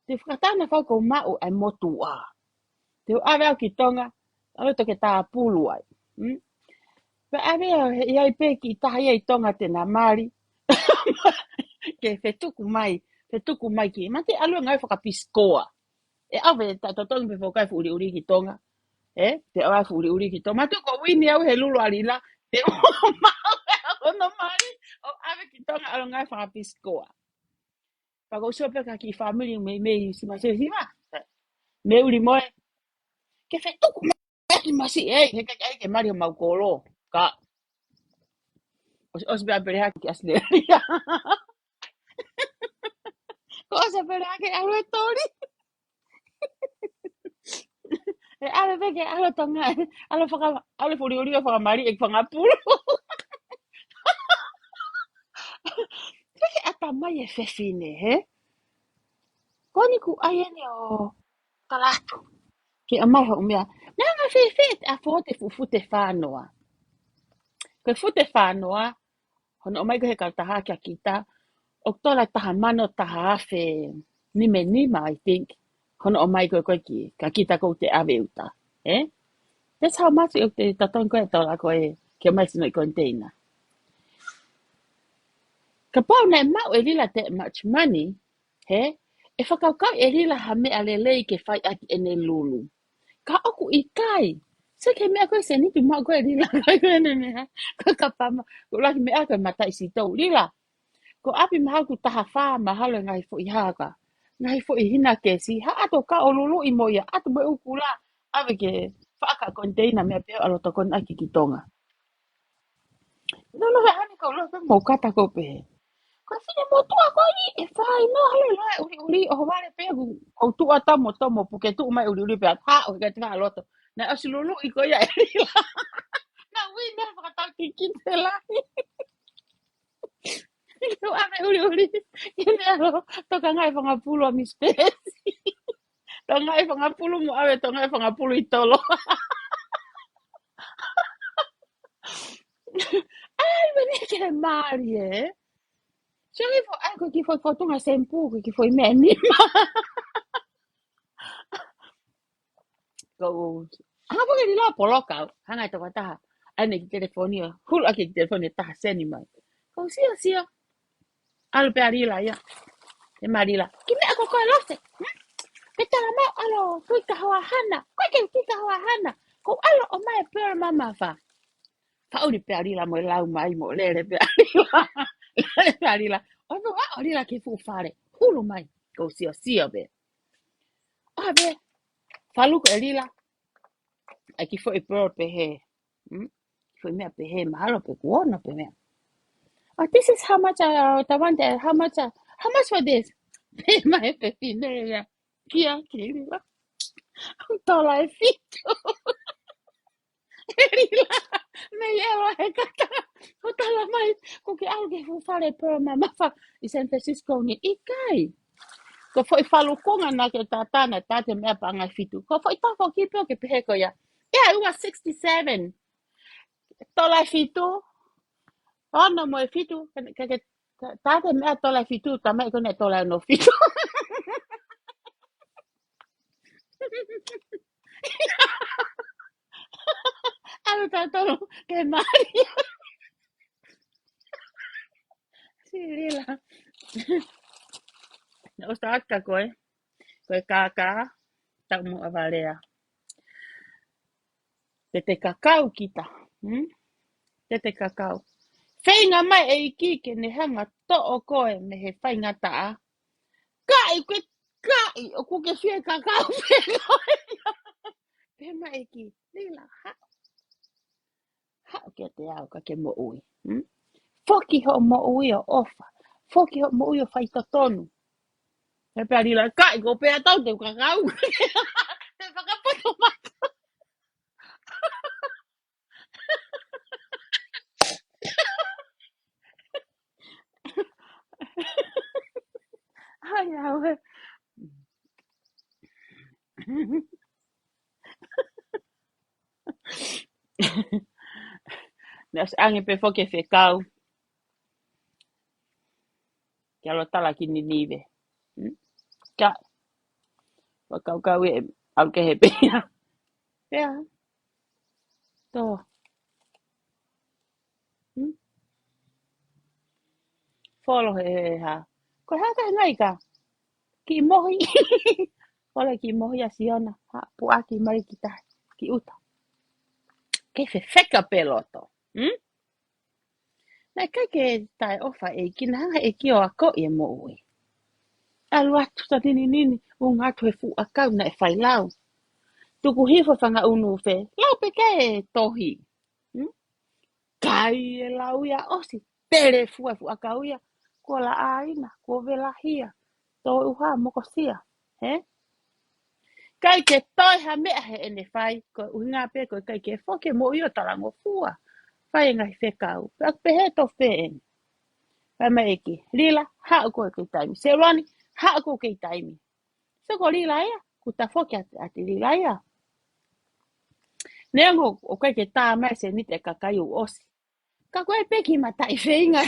Te fakatau na fau ko maʻu ai motuʻa. Te u ʻave au ki Tonga, ʻave toke tā pulu ai. Hmm? Pea ʻave au he ʻi ai pē ki taha ia ʻi Tonga te na mali. Ke fetuku mai, fetuku mai ki. Ma te ʻalu ngai fakapisikoa. ʻE ʻave ta totongi pē fokai fuʻu ʻuliʻuli ki Tonga. Ē? Te ʻave fuʻu ʻuliʻuli ki Tonga. Ma tu ko wini au he lulu a Lila. Te u maʻu e hono mali. ʻO ʻave ki Tonga ʻalu ngai fakapisikoa. Pea ko sio pē ka ki family mei, mei sima se sima. Mei uli moe. Ke fetuku mai. Masi ei, he ʻikai ke mali homau kolo. Ka. ʻOsi, ʻosi pea pele hake ki ʻAositelēlia. Ko ʻosi pele hake ʻalu e toli. ʻE ʻalu pē ke ʻalu Tonga, ʻalu faka-, ʻalu fuliuli ʻo fakamali e fanga pulu. Ko e ʻatamai e fefine, he? Ko eni kuo ʻai eni ʻo tala atu ke ʻomai hoʻo meʻa. Naʻa ngā fēfē te afo te fuʻu fute fānoa. Ko e fute fānoa, hono ʻomai ko ē he kautaha kia kita, ʻOkatopa taha mano taha afe nima nima, I think. Hono ʻomai ko ē ko ē ki, kia kita ʻoku te ʻave ʻuta. Eh? That's how much ʻoku te tatong ko ē tola ko ē ke ʻomai sino ʻi container. Kapau naʻe maʻu ʻe Lila that much money, he? ʻE fakakaukau ʻe Lila ha meʻa lelei ke fai ʻaki ʻene lulu. Ka ʻoku ʻikai. So ke meʻa ko ē sēniti maʻu ko ē Lila, ko ē ko ʻene meʻa. Ko e kapama, ko e ʻuluaki meʻa ko e mataʻi sitou Lila. Ko ʻapi mahalo ʻoku taha fā, mahalo e ngaahi foʻi haka. Ngaahi foʻi hina kesi, haʻu atu ka ʻo luluʻi mo ia, ʻatu mo e ʻū kula, ʻave ke faʻa container meʻa pē ʻo ʻalu ʻo tokoni ʻaki ki Tonga. No, no, he ʻani kau loa pē mo kata ko pē. Ko e fine motuʻa ko eni, ʻe fai no, halo loa e ʻuliʻuli, ʻo vale pē, ʻoku, ʻoku tuʻu ata mo tomo, puke tuʻu mai ʻuliʻuli pē, ʻa, ʻo ke te loto. Naʻe ʻosi luluʻi ko ia ʻe Lila. Naʻe ui meʻa fakatau ki ki te lahi. Ko ʻave ʻuliʻuli, ʻi he ʻalu, toka ngaahi fanga pulu ʻa Miss Pesi. Toka ngaahi fanga pulu mo ʻave, toka ngaahi fanga pulu ʻi tolo. ʻAi, meni ke mali, eh? Sorry for, ʻai, ko e kiʻi foʻi fotunga sempū, ko e kiʻi foʻi meʻa nima. Ko, hanga pē ke Lila poloka, hanga e tokotaha. ʻAi eni kiʻi telefoni ʻo, hulu ʻaki e kiʻi telefoni ʻe taha seni mai. Ko sio, sio. ʻAlu pē ʻa Lila ia. ʻE ma Lila. Kiʻi meʻa ko ko e lose. Hmm? Ke tala mai ʻalu, kui ka hoa hana. Ko ke kui ka hoa hana. Ko ʻalu ʻo mai pē mamafa. Faʻuli pē ʻa Lila mo e lau mai mo lele pē ʻa Lila. Lele pē ʻa Lila. ʻO pē ʻa Lila ki fuʻu fale. Hulu mai. Ko sio, sio pē. ʻA pē. Faluku ʻe Lila. ʻAi kiʻi foʻi pearl pehē. Hmm? Foʻi meʻa pehē, mahalo pē kuo ono pē meʻa. Oh, this is how much, uh, the one that, how much, uh, how much for this? Pehē mai pē fine ia. Kia, kia Lila. Tola ʻe fitu. Lila, mei ʻelo he kata. Ko tala mai, ko ke ʻalu ki fuʻu fale pē mamafa ʻi San Francisco ni ʻikai. Ko foʻi falukunga naʻa ke tatana, tate meʻa paʻanga ʻe fitu. Ko foʻi tafo ki pē ʻo ke pehē ko ia. ʻIa, it was sixty-seven. Tola ʻe fitu. Ono mo e fitu. Ka, ka, ka, ka, tate meʻa tola ʻe fitu, tamai ko ʻene tola ʻe ono fitu. ʻAlu tatolo ke mali. Si Lila. Naʻa ʻosi tala atu kia koe. Ko e kākā, taʻu mo ʻavalea. Te te kakau kita. Hmm? Te te kakau. Feinga mai ʻEiki ke ne hanga toʻo koe mei he faingataʻa. Kaʻi, ke kaʻi, ʻoku ke fie kakau pē koe. Pehē mai ʻEiki, Lila, haʻu. Haʻu kiate au ka ke moʻui. Hmm? Foki hoʻo moʻui ʻo ʻofa. Foki hoʻo moʻui ʻo faitotonu. He pea Lila, kaʻi, ko pea tau te u kakau. Te fakapoto mata. Ai, au e. Naʻe ʻosi ange pē foki e fekau. Ke ʻalu tala ki Ninive. Hmm? Ka. Fakakaukau e, ʻalu kehe pē ia. Pea. Tō. Hmm? Folo he, he ha. Ko e hā ka he ngai ka. Kiʻi mohi. Folo kiʻi mohi ʻa Siona. Ha, puʻaki mai ki tahi. Ki ʻuta. Ke fefeka pē loto. Hmm? Naʻe ʻikai ke taʻeʻofa ʻEiki, naʻe hanga ʻEiki ʻo akoʻi e moʻui. ʻAlu atu ta nini nini, unga atu he fuʻu ʻakau naʻe fai lau. Tuku hifo fanga unu fe. Lau pē ke tohi. Hmm? Kai e lau ia ʻosi. Pele fua fuʻakau ia. Kuo laʻā ina, kuo velahia. Tō uha mokosia. He? Kai ke toe ha meʻa he ʻene fai. Ko e ʻuhinga pē ko e kai ke foke mo io talangofua. Fai e ngaahi fekau. Pea pehē to fe eni. Fai mai ʻEiki. Lila, haʻu ko e kei taimi. Seloni, haʻu ko e kei taimi. So ko Lila ia, ku ta foki ati, ati Lila ia. Neongo ʻoku ʻikai ke tā mai seniti e kakai ʻoku ʻosi. Ka ko e pē ki mataʻi feinga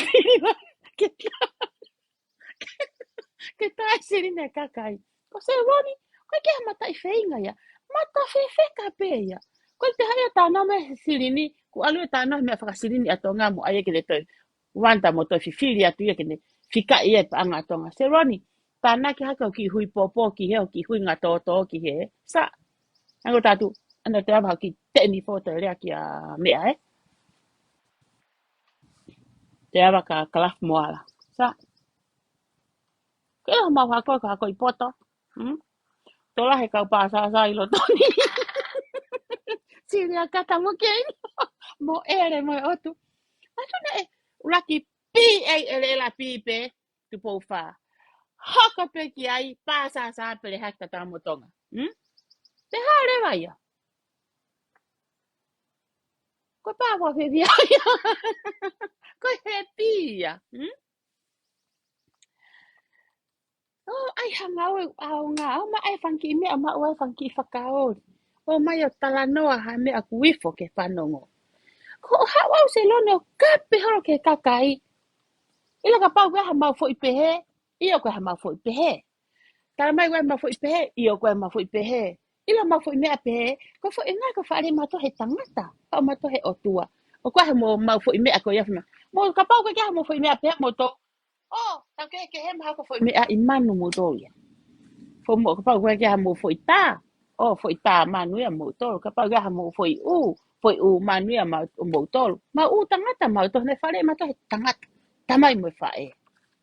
ke tā, ke tā e silini e kakai. Ko Seloni, ʻoku ʻikai ke ha mataʻi feinga ia. Mata fefeka pē ia. Ko e te haia tā nau mai he silini, ku alu e tā nau he meʻa fakasilini ʻa Tonga mo ʻai ke ne toe wanta mo toe fifili atu ia ke ne fika ia e paʻanga ʻa Tonga. Seloni, tānaki hake hoʻo kiʻi hui popo ki he, hoʻo kiʻi hui ngatōtō ki he. Sa, ango tatu, ana te ava hoʻo kiʻi teʻeni fo toe lea kia meʻa, ē? Te ava ka kalafu moala. Sa, ke ʻilo mau hako, ka hako ʻi poto. Hmm? Tola he kau pāsāsā ʻi loto ni. Silia kata mo keini. Mo ʻEle mo e ʻOtu. Atu naʻe, ʻuluaki P A ʻEle ʻEla P pē, Tupou Fā. Hoko pē ki ai, pāsāsā pele hake tata mo Tonga. Hmm? Te hale vai ia. Ko e pāpā fefia ia. Ko e happy ia. Hmm? ʻO, ʻai ha ngāue ʻaonga, ʻomai e fanga kiʻi meʻa, maʻu ai e fanga kiʻi fakaoli. ʻOmai ʻo talanoa ha meʻa ʻoku ifo ke fanongo. Ko e haʻu au Seloni ʻo kape holo ki he kakai. ʻIlo kapau ko e hā haʻamau foʻi pehē, ʻio ko e hā haʻamau foʻi pehē. Tala mai ko e hā haʻamau foʻi pehē, ʻio ko e hā haʻamau foʻi pehē. ʻIlo haʻamau foʻi meʻa pehē, ko e foʻi ngaahi ko e faʻa lea mautolu he tangata, faʻa mautolu he ʻOtua. ʻO ko e hā haʻamau foʻi meʻa ko ia fima. Mo kapau ko e hā haʻamau foʻi meʻa pehē mo to, ʻo, tau kehekehe mai ko e foʻi meʻa ʻi manu moutolu ia. Foʻi mo, kapau ko e hā haʻamau foʻi tā, ʻo, foʻi tā manu ia moutolu. Kapau ko e hā haʻamau foʻi ʻū, foʻi ʻū manu ia ma, moutolu. Mau ʻū tangata mautolu, ne faʻa lea mautolu he tangata. Tamai mo e faʻē.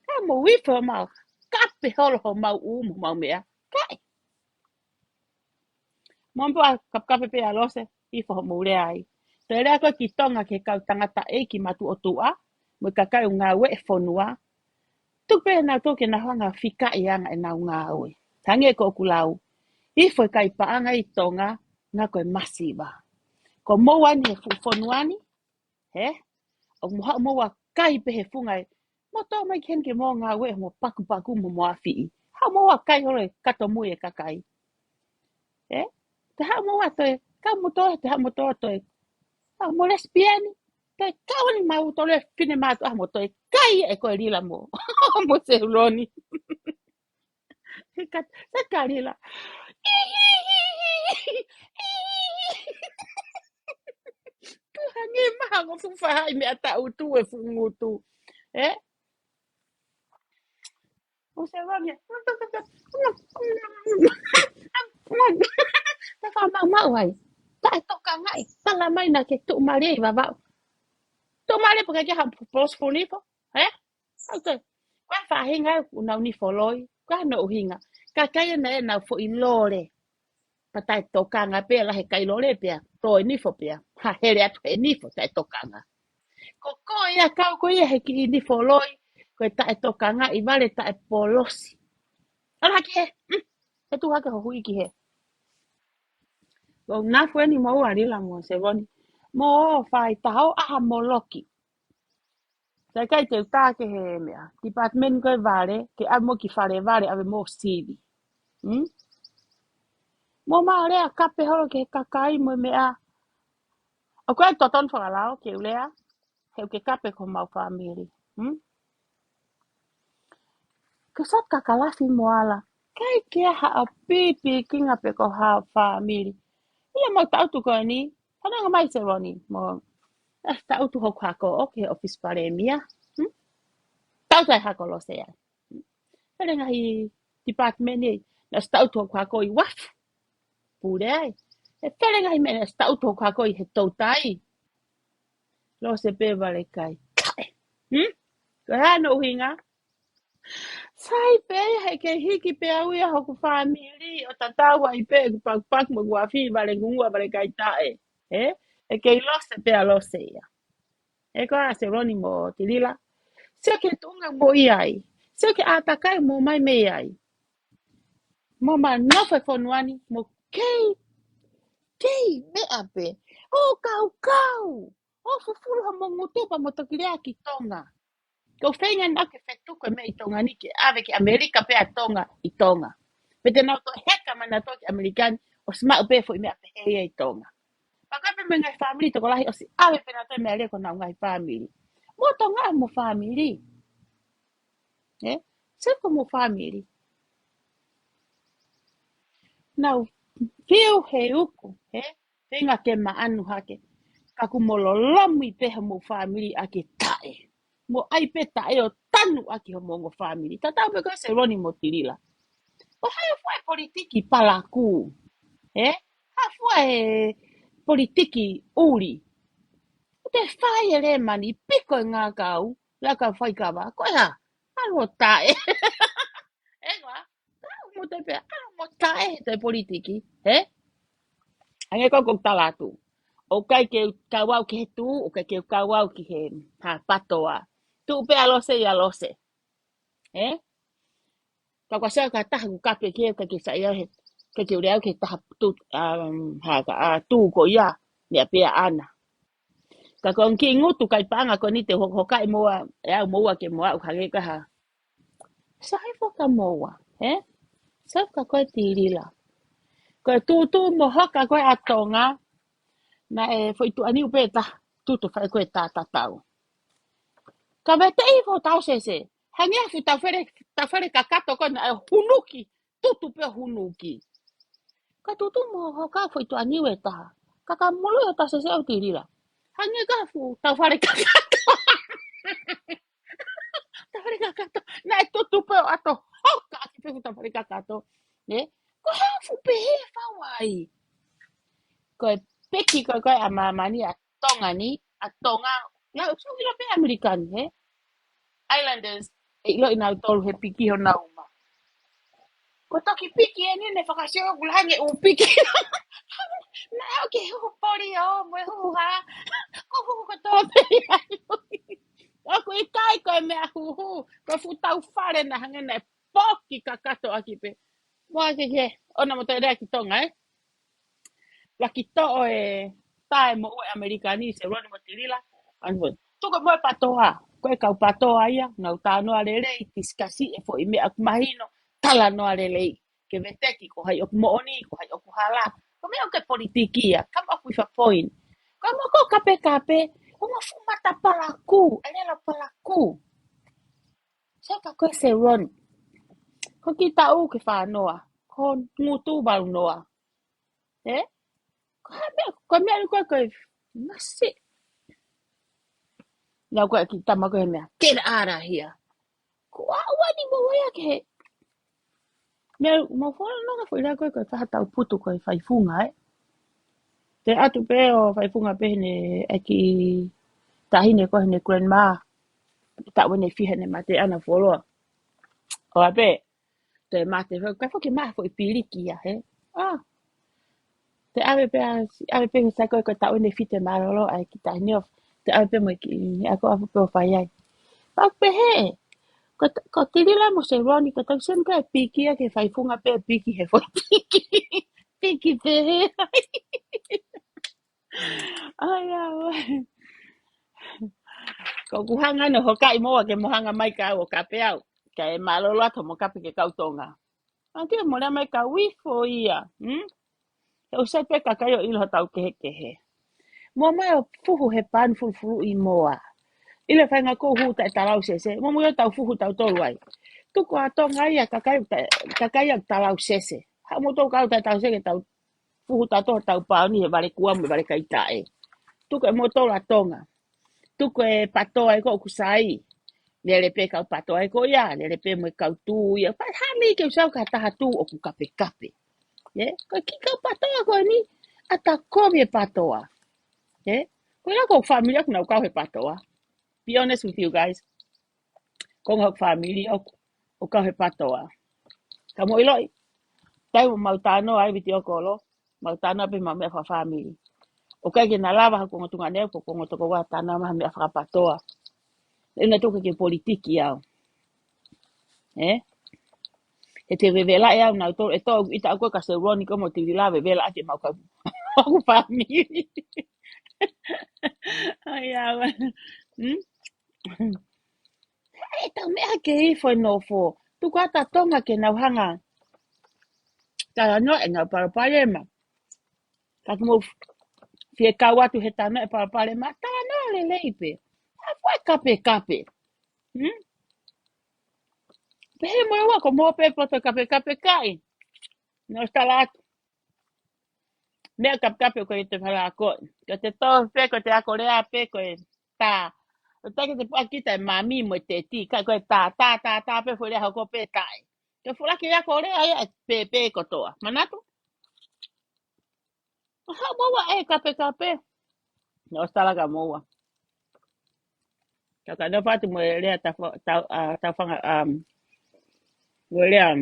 Ka mau ifo mau, kape holo homau ʻū mo homau meʻa. Kae. Mo pua kapekape pē ʻa Lose, ifo hoʻomou lea ai. Toe lea ko ē ki Tonga ki he kau tangataʻeiki matuʻotuʻa, mo e kakai ʻoku ngāue he fonua. Tuku pē nautolu ke nau hanga fika ʻi he anga ʻenau ngāue. Hangē ko ʻeku lau. Ifo e kai paʻanga ʻi Tonga, ngā ko e masiva. Ko mou ʻani he fuʻu fonua ni, he? ʻOku mou haʻu mou ʻa kai pē he funga ē. Mou tō mai ki heni ke mou ngāue mo pakupaku mo mou afiʻi. Haʻu mou ʻa kai holo e kato mui e kakai. He? Te haʻu mou ʻa toe, ka mou toe, te haʻu mou toe toe. Haʻu mou lesbian, toe kau ni mau toe le fine mātuʻa mo toe kai e ko e Lila mo. Mo Seloni. He ka, he ka Lila. Tuhange maha ngo fufa hai meʻa taʻutu e fuʻu ngutu. Ē? ʻO Seloni. Tafa mau mau ai. Taʻetokangaʻi. Tala mai naʻa ke tuʻumālie ʻi Vavaʻu. Tuʻumālie pē ke ha polosi fuli po. Ē? ʻOku, ko e faʻahinga ʻoku nau nifo loi, ko hono ʻuhinga. Kakai ʻena ʻenau foʻi lole. Pea taʻetokanga pē, lahi e kai lole pea, toe nifo pea, ha hele atu he nifo taʻetokanga. Ko koe ia kau ko ia he kiʻi nifo loi, ko e taʻetokanga ʻi vale taʻepolosi. Ala hake he, mm, he tuʻu hake ho hui ki he. Ko nafu eni mo ua Lila mo Seloni. Mo fai taho ʻaha moloki. Sai kai te uta ke he meʻa. Department ko e vale, ke ʻave mo ki fale vale, ʻave mo sivi. Hmm? Mo mau lea kape holo ki he kakai mo e meʻa. ʻOku ʻi ai e totonu fakalao ke u lea, he ʻoku ke kape ko homau fāmili. Hmm? Ke sot kakalafi mo ala. Kai ke ha ʻapipi kinga pe ko ha fāmili. Ia mau taʻutu ko eni, fananga mai Seloni, mo, eh, taʻutu hoku hako ʻo ki he ʻofisi palēmia. Hmm? Taʻutu ai hako Lose ai. Pele ngaahi department ē, naʻe taʻutu hoku hako ʻi uafu. Pule ai. E pele ngaahi meʻa naʻe taʻutu hoku hako ʻi he toutai. Lose pē vale kai. Kae. Hmm? Ko e hā hono ʻuhinga? Sai pē ia he kei hiki pē au ia hoku fāmili ʻo tatau ai pē ʻeku pakupaku mo ʻeku afi, vale ngungua, vale kaitaʻe. Ē? ʻE kei lose pē ʻa lose ia. Ē, ko ā Seloni mo Tilila. Sio ki he tuʻunga mo ʻi ai. Sio ki he ʻātakai mo mai mei ai. Mo ma nofo he fonua ni, mo kei, kei meʻa pē. ʻO kaukau. ʻO fufulu homo ngutu pea mo toki lea ki Tonga. Ko e feinga naʻa ke fetuku e meʻa ʻi Tonga ni ke ʻave ki ʻAmelika pē ʻa Tonga ʻi Tonga. Pe te nau toe heka mai nautolu ki ʻAmelika ni ʻosi maʻu pē foʻi meʻa pehē ia ʻi Tonga. Pea ko e pē mo e ngaahi fāmili tokolahi ʻosi ʻave pē nautolu e meʻa lea ko honau ngaahi fāmili. Mo Tonga mo fāmili. Ē? Sio ko homo fāmili. Nau fiu he uku, ē? Feinga ke maʻanu hake. Ka kuo mo lolomi pē homo fāmili ʻaki e taʻe. Mo ʻai pē taʻe ʻo tanu ʻaki homo ongo fāmili. Tatau pē ko ē Seloni mo Tilila. ʻO hā fua e politiki palakū. Ē? Hā fua e politiki ʻuli. ʻO te fai e lēmani piko e ngākau, laka faikava. Ko e hā? ʻAlu ʻo taʻe. Ē, ko ā? Ka ʻalu mo taʻe pē, ʻalu mo taʻe he toe politiki, ē? Hangē ko ʻeku tala atu. ʻOku ʻikai ke u kau au ki he tuʻu, ʻoku ʻikai ke u kau au ki he, ha, patoa. Tuʻu pē ʻa lose ia lose. Ē? Ka ko e sio ki ha taha ʻoku kape ki he, ʻikai ke saiʻia he, ʻikai ke u lea au ki he taha tuʻu, um, ha, ka, a, tuʻu ko ia, meʻa pē ʻaʻana. Ka ko e kiʻi ngutu kai paʻanga ko eni te u hokohokaʻi mo ua, ʻe au mo ua ke mo aʻu hangē ko e hā. Sai faka mo ua, ē? Sai faka ko ē Tilila. Ko e tuʻutuʻu mo hoka ko ē ʻa Tonga, naʻe foʻi tuʻaniu pē ʻe taha, tutu fai ko ē tā tatau. Ka veteʻi fo tau sese, hangē ha fuʻu taufale, taufale kakato ko ē naʻe hunuki, tutu pē hunuki. Ka tutu mo hoka foʻi tuʻaniu ʻe taha. Ka ka mulu ʻo tā sese ʻo Tilila. Hangē ka fuʻu taufale kakato. Taufale kakato. Naʻe tutu pē ʻo ʻato hoka ʻaki pē fuʻu taufale kakato. Nē? Ko e hā fuʻu pehē fau ai. Ko e piki ko ē ko ē ʻa māmani ʻa Tonga ni, ʻa Tonga. Lau, so ʻilo pē ʻAmelika ni, hē? Islanders, ʻe ʻiloʻi nautolu he piki honau uma. Ko e toki piki eni ne fakasio ʻoku lahi ange ʻū piki. Naʻe ʻoku ke huhu poli ʻo mo e huhu hā. Ko huhu kotoa pē ia. ʻOku ʻikai ko e meʻa huhu. Ko e fuʻu taufale naʻe hangē naʻe poki kakato ʻaki pē. Mo ake ke, ʻoua mo toe lea ki Tonga, ē? Laki toʻo e taʻe mo ʻUe ʻAmelika ni Seloni mo Tilila. Anu, tuku mo e patoa. Ko e kau patoa ia, nau talanoa lelei, tisikasi e foʻi meʻa ʻoku mahino, talanoa lelei. Ke veteki, ko hai ʻoku moʻoni, ko hai ʻoku hala. Ko e meʻa ʻoku ke politiki ia, come up with a point. Ko e mo ko kapekape, ongo fuʻu mata palakū, e lelo palakū. Sio ka ko ē Seloni. Ko e kiʻi taʻu ke fā noa, ko e ngutu valu noa. Ē? Ko e hā meʻa, ko e meʻa ni ko ē ko e ngasi. Lau ko ē kiʻi tama ko e meʻa, get out of here. Ko ʻaua ni mo ia ke he. Meʻa, mo folo noa ka foʻi lea ko ē ko e taha tau putu ko e faifunga, ē. Te atu pē ʻo faifunga pē heʻene ʻeiki taʻahine ko ē heʻene grandma. Taʻu ʻene fiha heʻene mate ʻana foloa. ʻO ʻave pē, te mate, fai, kai foki mā foʻi piliki ia, hē? ʻĀ. Te ʻave pē ʻa, ʻave pē he sai ko ē ko e taʻu ʻene fitu mālōlō ʻa e kiʻi taʻahine ʻo, te ʻave pē mo e kiʻi, ʻa ko ʻave pē ʻo fai ai. Pau pē hē. Ko, ko Tilila mo Seloni, ko e tau sen ka e piki ia ke faifunga pē piki he foʻi piki. Piki pē hē. ʻAi, ʻaua. Ko ʻeku hanga ʻo hokaʻi mo ua ke mo hanga mai ka au ʻo kape au. Kae mālōlō atu mo kape ke kau Tonga. Anti mo lea mai ka uifo ia. Hmm? He ʻoku sai pē kakai ʻo ʻilo hotau kehekehe. Mo mai ʻo fuhu he pan fulufuluʻi moa. ʻIlo e faʻahinga ko e hū taʻe talau sese. Mo mai ʻo tau fuhu tautolu ai. Tuku ʻa Tonga ia kakai, kakai ʻoku talau sese. Haʻu mo tau kau taʻe talau sese ke tau fuhu tautolu tau paoni he vale kua mo e vale kaitaʻe. Tuku e motola Tonga. Tuku e patoa ē ko ē ʻoku sai. Lele pē kau patoa ē ko ia, lele pē mo e kau tū ia. Pea hami ke u sau ka taha tū ʻoku kapekape. Ē? Ko e kiʻi kau patoa ko eni, ʻata kovi e patoa. Ē? Ko ena ko e fāmili ʻoku nau kau he patoa. Be honest with you guys. Ko e ngaahi fāmili ʻoku ʻo kau he patoa. Ka mou ʻiloʻi, taimi ʻoku mau talanoa ai vitiō kolo, mau talanoa pē ʻemau meʻa fakafāmili. ʻOku ʻikai ke na lava ha kuonga tuongaʻane, ko e kuonga tokoua talanoa mai ha meʻa fakapatoa. Ena tuku ke politiki au. Ē? He te vevela ʻe au nautolu, ʻe tō ʻita ʻoku ʻikai ke seuloni ko mo tili la vevela ake mau kau. ʻOku fāmili. Ai, au. Hmm? ʻE tau meʻa ke ifo e nofo. Tuku atu ʻa Tonga ke nau hanga. Talanoa ʻenau palopalema. Ka ke mou fie kau atu he talanoa e palopalema. Talanoa lelei pē. ʻA fua kapekape. Hmm? Pehē mo e ua ko mo pē poto kapekape kai. Nau tala atu. Meʻa kapekape ko e te fala ko. Ko te tō pē ko te ako lea pē ko e tā. ʻO taki te puʻaki ta e mami mo e teti. Ka ko e tā, tā, tā, tā pē fo lea hoko pē tae. Ke fulaki ako lea ia e pē, pē kotoa. Manatu? Haʻu mo ua e kapekape. Nau tala ka mo ua. Ka ka nau fatu mo e lea tau fa-, tau, ah, tau fanga, um, mo e lea, um,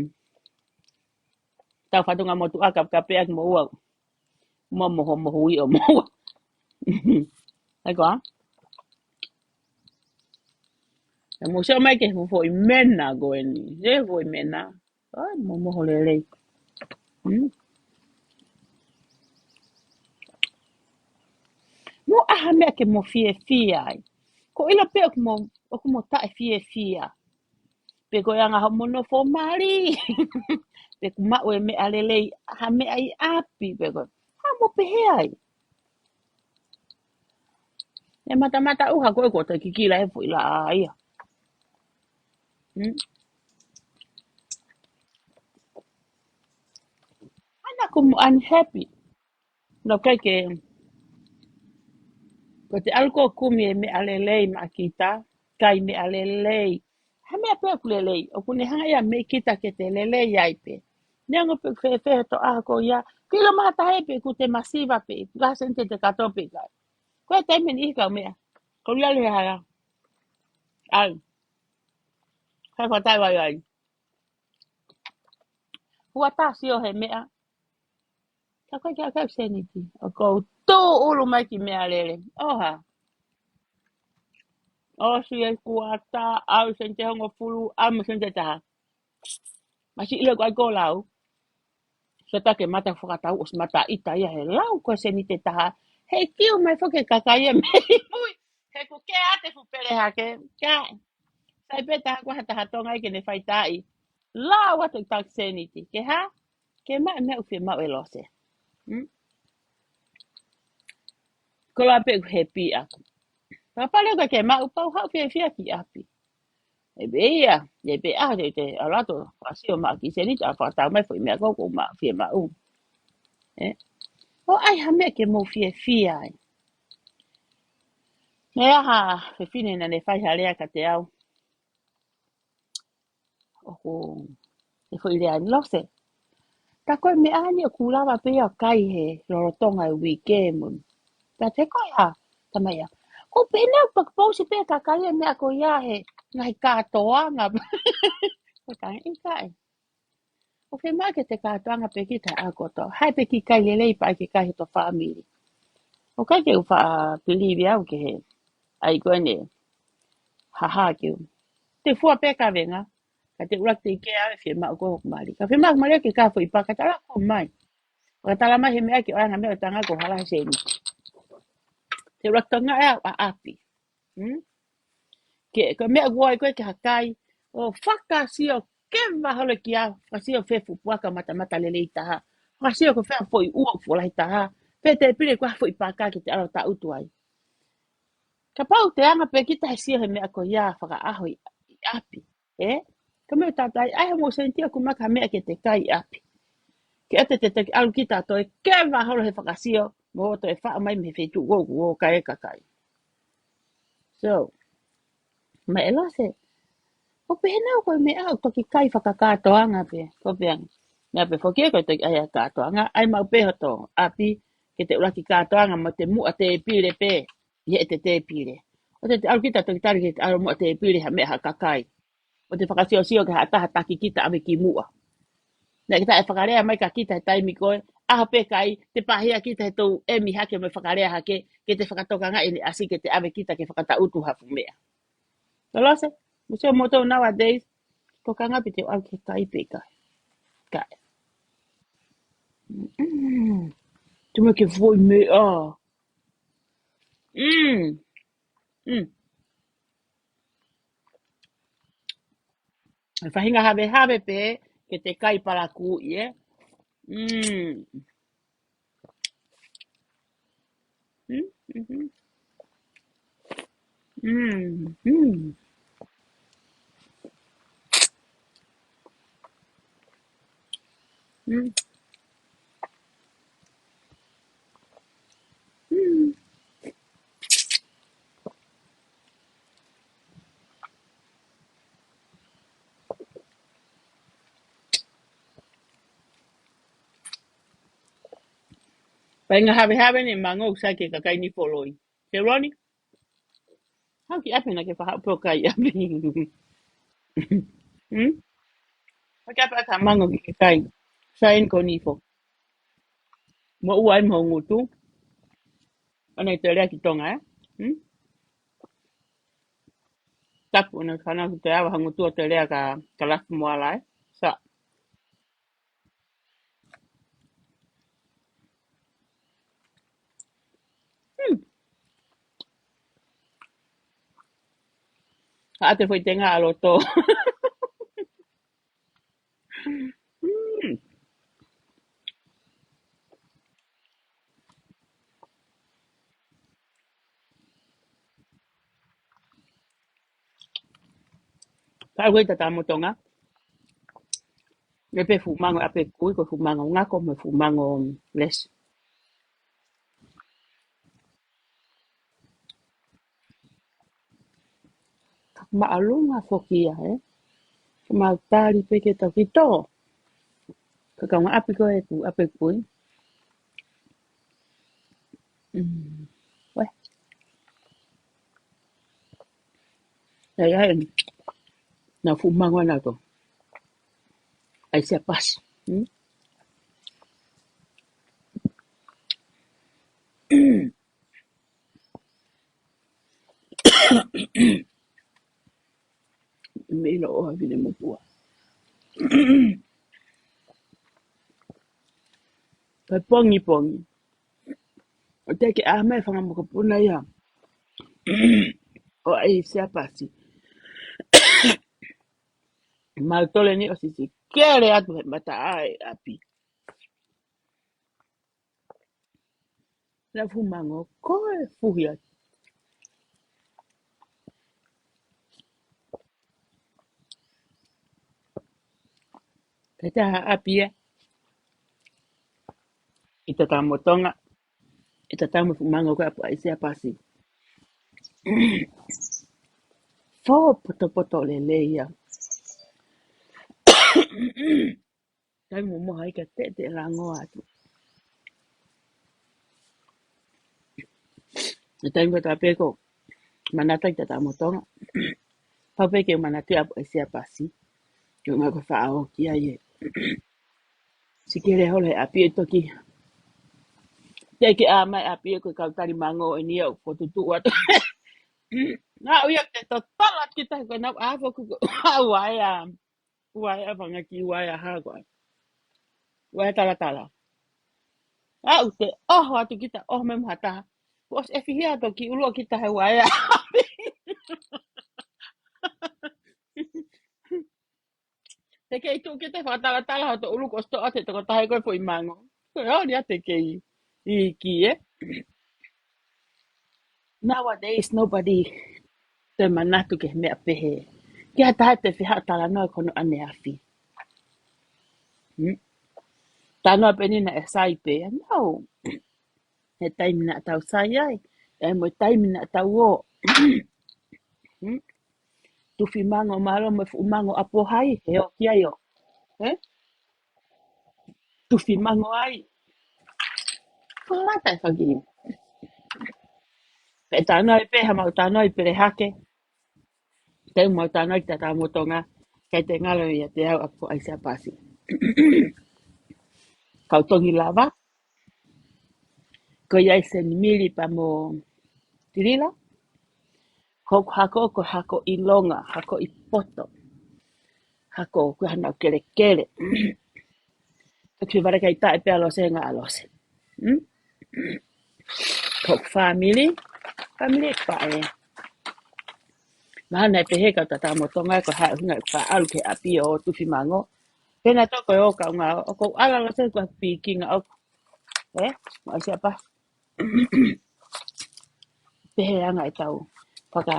tau fatunga mo tuʻa kapekape atu mo ua. Mo moho moho ui ʻo mo ua. Hai koa? Ka mou sio mai ki he foʻi mena ko eni. He foʻi mena. Ai, mo moho lelei. Hmm? Mo ʻai ha meʻa ke mo fiefia ai. Ko ʻilo pē ʻoku mo, ʻoku mo taʻefiefia. Pe ko e anga hoʻo mo nofo mali. Pe ʻoku maʻu e meʻa lelei, ha meʻa ʻi ʻapi, pe ko e hā mo pehē ai. E matamata ʻuha ko e ko te kikila e foʻi laʻā ia. Hmm? Ana ko mo unhappy. No kai ke, ko te ʻalu ko kumi e meʻa lelei maʻa kita, kai meʻa lelei. Ha meʻa pē ʻoku lelei, ʻoku ne hanga ia mei kita ke te lelei ai pē. Neongo pē fēfē he toʻa ko ia, kilo mata he pē ʻoku te masiva pē, ʻoku ka sente te kato pē kai. Ko e taimi ni ʻi he kau meʻa. Ko lia le hala. Ai. Kai fatai vai ai. Hua tā sio he meʻa. Ka kai kia kai seniti. ʻOku ou tō ʻulu mai ki meʻa lele. ʻOha. ʻOsi e kuata, au sente hongofulu, au mo sente taha. Masi ʻilo ko ai ko lau. So ta ke mata fakatau ʻosi mata ʻita ia he lau ko e seniti taha. He kiu mai foki e kakai e mei mui. He ʻoku ke ate fu pele hake. Ka. Sai pē taha ko ha taha Tonga ʻi ke ne fai taʻi. Lau atu e taki seniti. Ke hā? Ke maʻu e meʻa ʻoku fiemaʻu e lose. Hmm? Ko la pē ʻoku he pia. Pea pale ko ke maʻu pau haʻu fiefia ki ʻapi. ʻE pē ia, ʻe pē a te te ʻalu atu, ʻasi ʻo maʻu ki seniti, ʻa fakatau mai foʻi meʻa ko ʻoku maʻu fiemaʻu. Ē? ʻO ʻai ha meʻa ke mou fiefia ai. Meʻa ha fefine naʻa ne fai ha lea kiate au. ʻOku, e foʻi lea ni lose. Ta ko e meʻa ni ʻoku lava pē ia ʻo kai he lolotonga e uike mo. Ta te ko ia, ta mai ia. Ko pena pa pousi pē ka kai e meʻa ko ia he ngaahi kātoanga. Ko ka ʻikai. ʻOku fiemaʻu ke te kātoanga pē kita ʻa koto. Hai pē ki kai lelei pea ke kai he to fāmili. ʻOku ʻikai ke u faʻa pilivi au ke he. ʻAi ko eni. Haha ke u. Te fua pē kavenga. Ka te ʻuluaki te ke ʻave fiemaʻu ko hoku mali. Ka fiemaʻu mali ke ka foʻi paka tala ko mai. Ka tala mai he meʻa ke ʻoange meʻa ʻo tanga ko hala he seni. Te ʻuluaki tonga e au ʻa ʻapi. Hmm? Ke, ko e meʻa ʻoku ʻai ko e ke hakai. ʻO fakasio ke mahalo kia. Fakasio fefu puaka matamata lelei taha. Fakasio ko fea foʻi ua fuolahi taha. Pe te pile ko ha foʻi paka ke te ʻalu ʻo taʻutu ai. Kapau te anga pē kita he sio he meʻa ko ia fakaʻaho ʻi, ʻi ʻapi. Ē? Ka meʻa tātai, ʻai hoʻomou seniti ʻoku maka meʻa ke te kai ʻapi. Ke ʻoua te te toki ʻalu kita toe ke vaholo he fakasio, mo toe faʻa mai mei he feituʻu ʻoku ʻo kai e kakai. So, mai e lose. ʻO pehē nau ko e meʻa ʻoku toki kai fakakātoanga pē, ko pē ange. Meʻa pē foki ē ko e toki ʻai ʻa kātoanga, ʻai maʻu pē hoto ʻapi, ke te ʻuluaki kātoanga mo te muʻa tēpile pē, ʻi he te tēpile. ʻO te te ʻalu kita toki tali ke te ʻalu muʻa tēpile ha meʻa ha kakai. ʻo te fakasiosio ki ha taha taki kita ʻave ki muʻa. Naʻe kita ʻe fakalea mai kia kita he taimi ko ē, ʻaho pē kai, te pāhia kita he tou emi hake mo e fakalea hake, ke te fakatokangaʻi ʻene ʻasi ke te ʻave kita ke fakataʻutu ha fuʻu meʻa. Tolose, mo se moto nowadays, tokanga pē te ʻau ke kai pē kai. Kai. Mm. Te me ke foʻi meʻa. Mm. Mm. Faʻahinga havehave pē, ke te kai palakū ē. Mm. Mm, mhm. Mm, mm. Mm. Mm. Faʻahinga havehave ʻene mango ʻoku sai ki he kakai nifo loi. Seroni? Haʻu ki ʻapi naʻa ke faʻa haʻu pē ʻo kai ʻapi. Hmm? Haʻu ki ʻapi ʻa ka mango ke kai. Sai eni ko nifo. Mo ua ai mo ngutu. ʻAna i te lea ki Tonga, ē? Hmm? Tapu ʻana kana ki te ava ha ngutu ʻo te lea ka, ka lafi mo ala, ē? Sa. Hmm. Ka ʻate foʻi tenga ʻa loto. Hmm. Ka ʻoku ʻi ai e tata mo Tonga. ʻE pē fuʻu mango ʻa pē kui, ko e fuʻu mango ngako mo e fuʻu mango lesi. Ka māʻolunga foki ia, ē? Ka mau tali pē ke tau ki tō. Ka kaunga ʻapi ko e ku, ʻa pē kui. Mm. Ue. Ai, ai. Nau fuʻu mango ʻana to. ʻAi sia pasi. Hmm? Mei lo o a vine mo pua. Ka pongi pongi. ʻO te ke ʻā mai fanga mokopuna ia. ʻO ʻai sia pasi. Mau tole ni ʻo sisi kele atu he mata ai ʻapi. Nau fuʻu mango ko e fuhi atu. Ka ʻi ai ha ʻapi ē. ʻI tata mo Tonga. ʻI tata mo fuʻu mango ko e ʻapu ʻai sia pasi. Fō potopoto lelei ia. Taimi mo moha ʻi ka te te lango atu. Taimi ko ta pē ko manatu ʻi tata mo Tonga. Pau pē ke manatu ʻapu ʻai sia pasi. Ke ngā ko faʻa ō ki ai ē. Sisi kele holo he ʻapi ʻe toki. Te ke ʻā mai ʻapi ʻe ko e kau tali mango ʻeni ʻo ko tutu atu. Nā ʻuia te totolo atu ki tahi ko nau ʻā foku ko ʻau ai a. Ua e ʻavanga ki ua e aha ko ai. Ua e talatala. ʻAu te ʻoho atu kita ʻoho me mahata. Kuo ʻosi ʻe fihi atu ki ʻulu ʻo kita he ua e a. Te ke ʻi tuʻu kita fakatalatala ho to ʻulu kuo ʻosi toʻo atu he tokotaha ko e foʻi mango. Ko e ʻoni a te ke ʻi, ʻi ki ē. Nowadays, nobody te manatu ki he meʻa pehē. Ki ha taha te fiha talanoa ko hono ʻaneafi. Hmm? Talanoa pē ni naʻe sai pē. No. He taimi naʻa tau sai ai. ʻE mo e taimi naʻa tau ō. Hmm? Tufi mango mālō mo e fuʻu mango ʻapohai. He ō ki ai ō. He? Tufi mango ai. Mata e faki. Pea talanoa pē ha mau talanoa pele hake. Te mau talanoa ki tata mo Tonga. Kae te ngalo ia te au ʻaku ʻai sia pasi. Kau tongi lava. Ko ia ʻi Senimili pea mo Tilila. Ko hoku hako, ko e hako ʻi Longa, hako ʻi poto. Hako ko hanau kelekele. Ka ki vare kai taʻe pea lose nga a lose. Hmm? Ko hoku family, family paʻe. Mahalo naʻe pehē kau tatā mo Tonga ko e hā e ʻuhinga ʻeku faʻa ʻalu ki he ʻapi ʻo tufi mango. Pena toko e o kau nga o kou ala lose ko e pikinga ʻoku. Eh? Mo ʻai sia pasi. Pehē anga ʻetau faka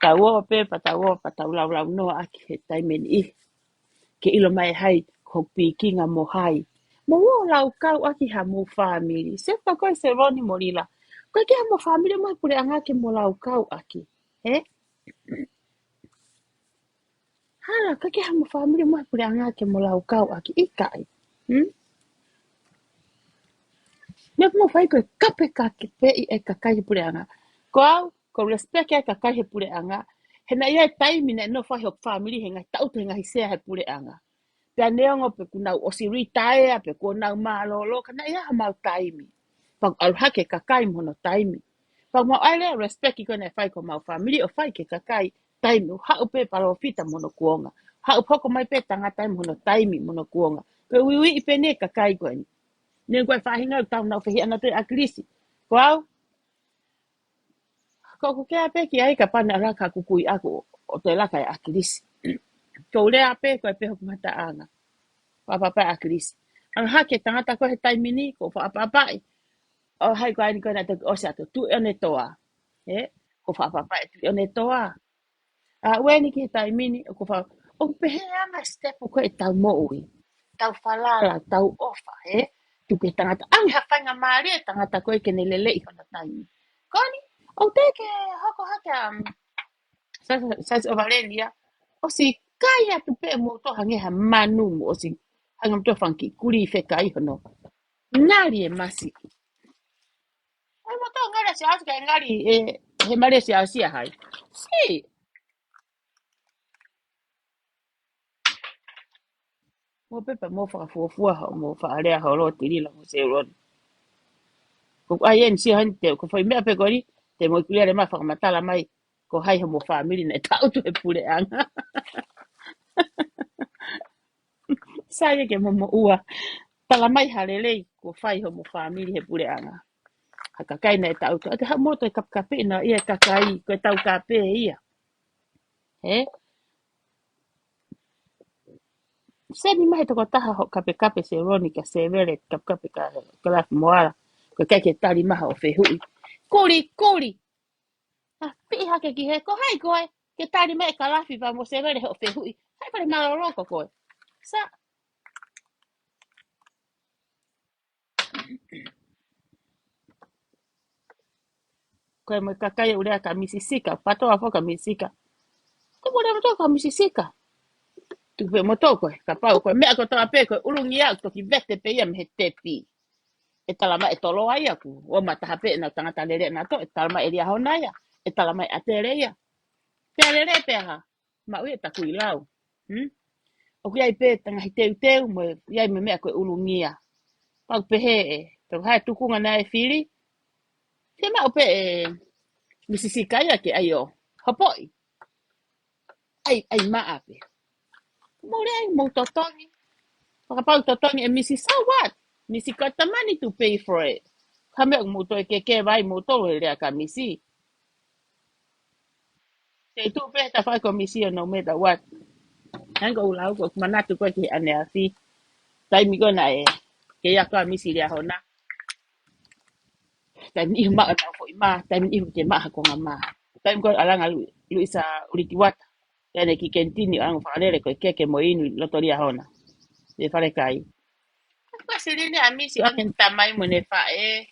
tau o pe pa tau o pa tau laulau noa ʻaki he taimi ni. Ke ʻilo mai hai ko hoku pikinga mo hai. Mo ō laukau ʻaki ha mo family. Se pa ko e Seloni mo Lila. Ko e ke ha mo family mo e puleʻanga ke mo laukau ʻaki. He? Hala, ka ke ha mo family mo e puleʻanga ke mo laukau ʻaki ʻikai. Hmm? Meʻa mo fai ko e kape ka ke pē ʻi e kakai he puleʻanga. Ko au, ko respect e kakai he puleʻanga. He naʻe ʻi ai e taimi naʻe nofo ai hoku family he ngaahi taʻutu he ngaahi sea he puleʻanga. Pea neongo pe kuo nau ʻosi retire, pe kuo nau mālōlō, ka naʻe ʻi ai hamau taimi. Pea ʻalu hake kakai mo hono taimi. Pea mau ʻai lea respect ko ē naʻe fai ko mau family ʻo fai ke kakai taimi ʻo haʻu pē palōfita mo hono kuonga. Haʻu hoko mai pē tangata mo hono taimi mo hono kuonga. Ko e uiuiʻi pē ʻe he kakai ko eni. Neongo e faʻahinga ʻoku tau nau fehiʻa nautolu ʻa Kilisi. Ko au, ko ʻeku kea pē ki ai ka pane ala ka kukui ʻaku ʻo toe laka e ʻa Kilisi. Ko u lea pē ko e pē hoku mataʻanga. Papa pē ʻa Kilisi. Anga hake tangata ko he taimi ni, ko faʻa papaʻi. ʻO hai ko eni ko ena toki ʻosi atu Tuʻi ʻOnetoa. He, ko faʻa papaʻi Tuʻi ʻOnetoa. A ue ni ki he taimi ni, ko fa, ʻo pehē anga step ko e tau moʻui. Tau falala, tau ʻofa, he. Tuku e tangata, angi ha faingamālie e tangata ko e ke ne lelei hono taimi. Ko eni, ʻo te ke hoko hake a, sa, sa, sa, o Valeria, ʻosi kai atu pē mo to hange ha manu mo, ʻosi hange mo to fanki kuli fekai hono. Ngali e masiki. Ai mo to ngali a siasi kai ngali e, he mali a siasi a hai. Si. Mo pepa mo fakafuafua ho, mo faʻalea ho lo Tilila mo Seloni. Ko ai en si han te, ko fai meʻa pē ko eni, te mo kulia le ma fakamatala mai, ko hai ho mo family naʻe taʻutu he puleʻanga. Sa ia ke mo mo ua. Tala mai ha lelei, ko fai ho mo family he puleʻanga. Ha kakai naʻe taʻutu. ʻA te ha mo to e kapekape na ia kakai, ko e tau kape ia. He? Seni mai he tokotaha ho kapekape Seloni ka Sevele kapekape ka, ka lafi moala. Ko e kai ke tali maha ʻo fehuʻi. Kuli, kuli. A, piʻi hake ki he, ko hai koe, ke tali mai e ka lafi pa mo Sevele hoʻo fehuʻi. Hai pale mālōlō ko koe. Sa. Ko e mo e kakai ʻoku lea ka Misi Sika, patoa foki ka Misi Sika. Ko mo lea mo to ka Misi Sika. Tuku pē mo to ko e, kapau ko e, meʻa ko to a pē ko e ʻulungia, toki vete pē ia mei he tepi. ʻE tala mai e tolo ai aku, ʻo mataha pē na tangata lele na to, ʻe tala mai e lia hona ia, ʻe tala mai a tele ia. Pea lele pē ha, maʻu ia taku i lau. Hmm? ʻOku ʻi ai pē tanga hi teuteu, mo ʻi ai mo e meʻa ko e ʻulungia. Pau pehē ē, tau hae tukunga na e fili. Te maʻu pē e Misi Sika ia ke ai ʻo hopoʻi. Ai, ai maʻa pē. Mo le ai mo totongi. Fakapau totongi e Misi, so what? Misi got the money to pay for it. Ka meʻa mo to e keke vai mo to e lea ka Misi. Te tu pē ta fai ko Misi ʻo no matter what. Hanga ʻo lau ko manatu ko ki ane afi. Taimi ko na e. Ke ia ko Misi lia hona. Taimi ihu maʻa na foʻi mā, taimi ihu ke maʻa ko nga mā. Taimi ko alanga lu, Luisa Ulikiwata. Tene ki kentini ʻo anga fakalele ko e keke mo inu loto lia hona. Te fale kai. Ko silini a Misi ʻo angen tamai mo ne faʻe.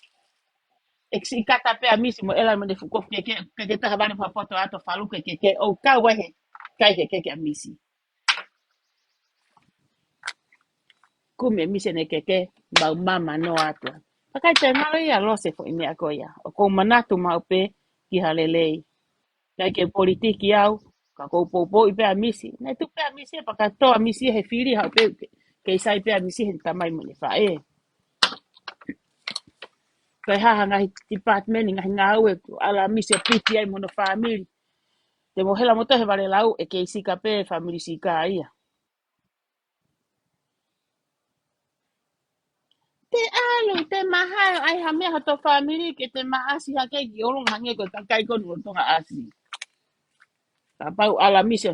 Eksi kata pē a Misi mo ela mo ne fuko keke, keke taha vale pa poto ato falu ke keke, ʻo kau ai he, kai ke keke a Misi. Kumi e Misi ne keke, mau mama no atu. Pakai te ngalo ia lose foʻi meʻa ko ia. ʻOku ou manatu mau pē ki ha lelei. Kai ke politiki au, Ka ʻoku ou poupouʻi pē ʻa Misi. Naʻe tuku pē ʻa Misi, pea ka toʻo ʻa Misi he fili, haʻu pē ke, ke sai pē ʻa Misi he tamai mo ʻene faʻē. Ko e hā ha ngaahi department, ngaahi ngāue, ʻoku ala ʻa Misi ʻo piti ai mo hono fāmili. Te mo hela mo toe he vale lau, ʻe kei sika pē, fāmili sika ia. Te ʻalu, te mahalo ʻai ha meʻa hoto fāmili ke te maʻasi hake ki ʻolunga hangē ko e kakai ko eni ʻo Tonga ʻasi. Kapau ala Misi,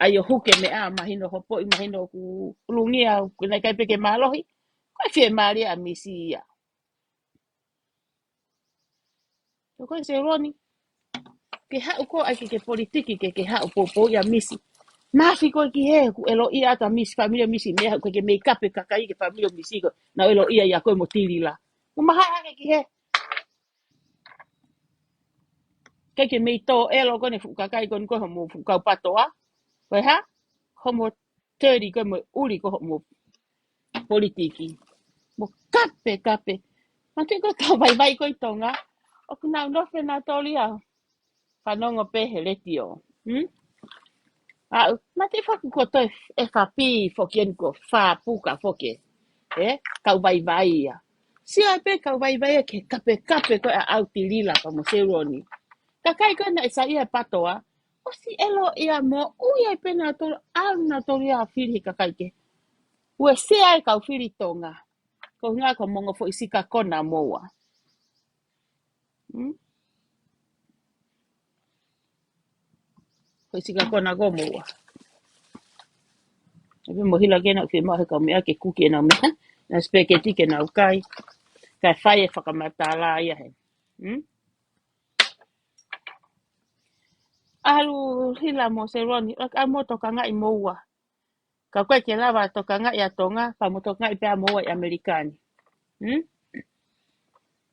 ʻai ʻo huke meʻa, mahino hopoʻi, mahino ʻoku lungia, ʻoku ʻikai pē ke mālohi, ko e fiemālie ʻa Misi ia. Ko koe Seloni, ke haʻu koe ʻai ke, ke politiki ke, ke haʻu poupouʻi ʻa Misi. Mafi koe ki he, ʻoku ʻilo ia atu ʻa Misi, fāmili ʻa Misi, meʻa haʻu ke, ke mei kape kakai ke fāmili ʻo Misi ko, naʻa ʻilo ia ia koe mo Tilila. Mo maha hake ki he. Ke, ke mei tō ʻelo ko eni fuʻu kakai ko eni ko homo fuʻu kau patoa. Ko e hā? Homo teli ko mo ʻuli ko homo politiki. Mo kape, kape. Mate ko e kau vaivai ko ʻi Tonga. ʻOku nau nofo ʻenau toli ʻo fanongo pē he letiō. Hmm? ʻA, mate faku ko toe F R P foki eni ko fāpuka foki. ʻE, kau vaivai ia. Sio ai pē kau vaivai ia ke kape, kape ko e ʻa ʻau Tilila pea mo Seloni. Kakai ko ena ʻe saiʻia he patoa. ʻOsi ʻilo ia mo ui ai pē nautolu, ʻalu nautolu ia ʻo fili he kakai kehe. Ue sea e kau fili Tonga. Ko e ʻuhinga ko e mongo foʻi sika kona moua. Hmm? Foʻi sika kona ko moua. ʻE pē mo hila ke nau fiemaʻu he kau meʻa ke kuki ʻenau meʻa. Nau sipeketi ke nau kai. Kae fai e fakamatala ia he. Hmm? ʻAlu hila mo Seloni, ʻa mo tokangaʻi moua. Ka ko e ke lava tokangaʻi ʻa Tonga, ka mo tokangaʻi pē ʻa moua ʻi ʻAmelika ni. Hmm?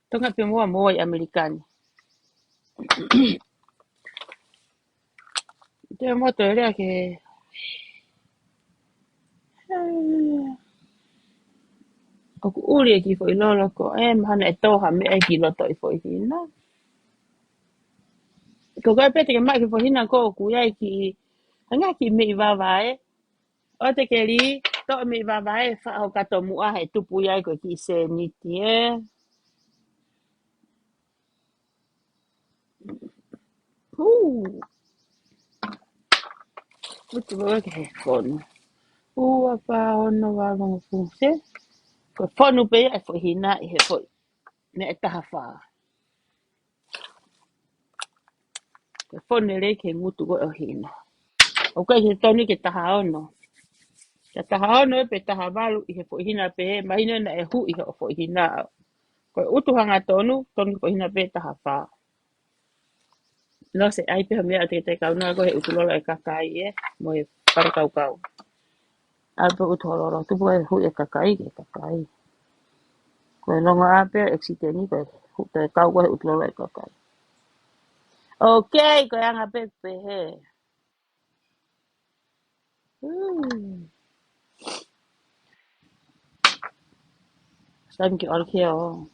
Tokangaʻi pē moua moua ʻi ʻAmelika ni. Te mo toe lea ke. ʻOku ʻuli e kiʻi foʻi lolo ko ē, mahalo ʻe tō ha meʻa ki loto ʻi foʻi hina. Ko koe pē te ke maʻu kiʻi foʻi hina ko ē ʻoku ʻi ai kiʻi, hangē ha kiʻi meʻi vavae. ʻO te ke lī, toʻo meʻi vavae, faʻo kato muʻa he tupu ʻi ai ko e kiʻi sēniti ē. Hū. Utu loa ke he fonu. Ua, fā, ono, valu, hongofulu, se. Ko e fonu pē ia e foʻi hina ʻi he foʻi. Meʻa ʻe taha fā. Ko e fonu lelei ke ngutu ko ē ʻo hina. ʻOku ʻikai ke tonu ke taha ono. Ka taha ono pē taha valu ʻi he foʻi hina pē, mahino naʻe huʻi hoʻo foʻi hina. Ko e utu hangatonu, tonu foʻi hina pē taha fā. Nō se ʻai pē ha meʻa te te kau noa ko he utu lolo e kakai ē, mo e pale kaukau. ʻAlu pē utu ho lolo, tupu e huʻi e kakai, ke kakai. Ko e longo ʻā pē, ʻekisiteni, ko e hu-, te kau ko he utu lolo e kakai. Okay, ko e anga pē pehē. Hmm. Sai ke ʻalu ke ʻo.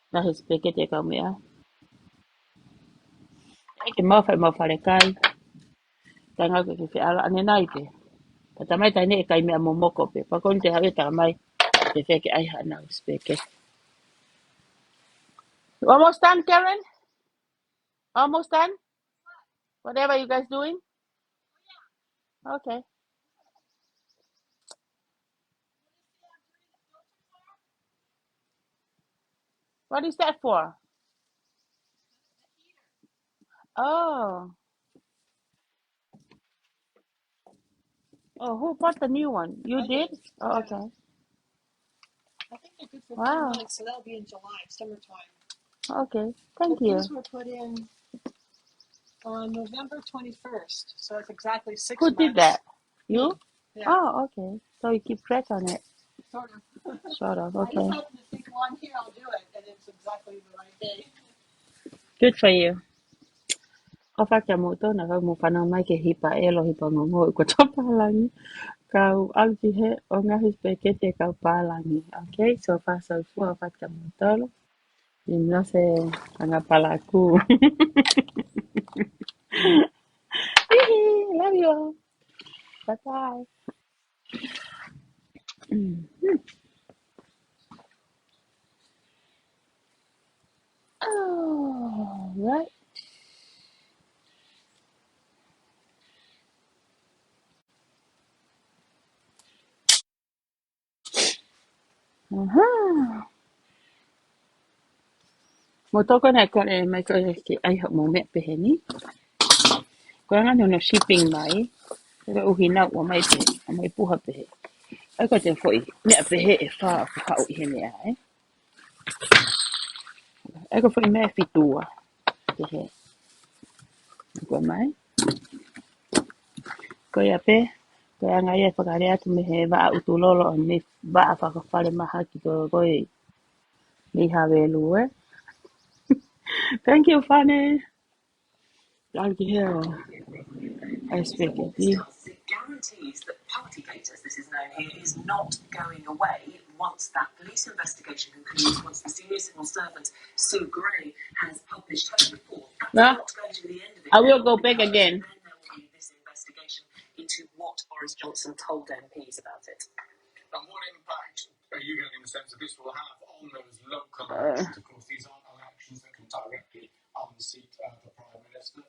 Naʻe he sipeketi e kau meʻa. ʻE ke mau fai mau fale kai. Tainga ke ke feʻala ʻanenai pē. Ka tamai taine ʻe kai meʻa momoko pē. Pea ko eni te haʻu e tamai. Te feke ai haʻanau sipeketi. Almost done, Karen? Almost done? Whatever you guys doing? Okay. What is that for? Oh. Oh, who bought the new one? You did? Oh, okay. I think they're good for three months, so that'll be in July, summertime. Okay, thank you. But these were put in on November twenty-first, so it's exactly six months. Who did that? You? Yeah. Oh, okay. So you keep track on it? Sort of. Sort of, okay. I just happen to think, well, I'm here, I'll do it, and it's exactly the right day. Good for you. ʻOfa kia moutolu, naʻa kau mo fanau mai ke hipa ʻelo, hipa ngongo, ʻi ko tō pālangi. Kau ʻalu ki he ʻo ngaahi sipeketi kau pālangi. Okay, so far so far, ʻofa kia moutolu. Ina se anga palaku. Love you all. Bye bye. Mm. All right. Aha. Mo toko na kole mai ko ke ai haʻamou meʻa pehē ni. Ko e anga hono shipping mai. Ko e ʻuhinga ʻoku ʻomai pē, ʻomai puha pehē. ʻAi ko e foʻi meʻa pehē ʻe fā ʻoku haʻu ʻi he meʻa, ē. ʻAi ko e foʻi meʻa ʻe fitu ʻa pehē. Ko mai. Ko ia pē, ko e anga ia e fakalea atu mei he vaʻa ʻutu lolo ʻo e vaʻa fakafale mahaki ko ē. Mei Havelue. Thank you, Fane. Thank you. I speak it. It guarantees that Partygate, as this is known here, is not going away once that police investigation concludes, once the senior civil servant Sue Gray has published her report. That's not going to be the end of it. I will go back again. Then there will be this investigation into what Boris Johnson told M Ps about it. And what impact are you getting the sense that this will have on those local elections? Of course, these aren't elections that can directly unseat uh, the Prime Minister.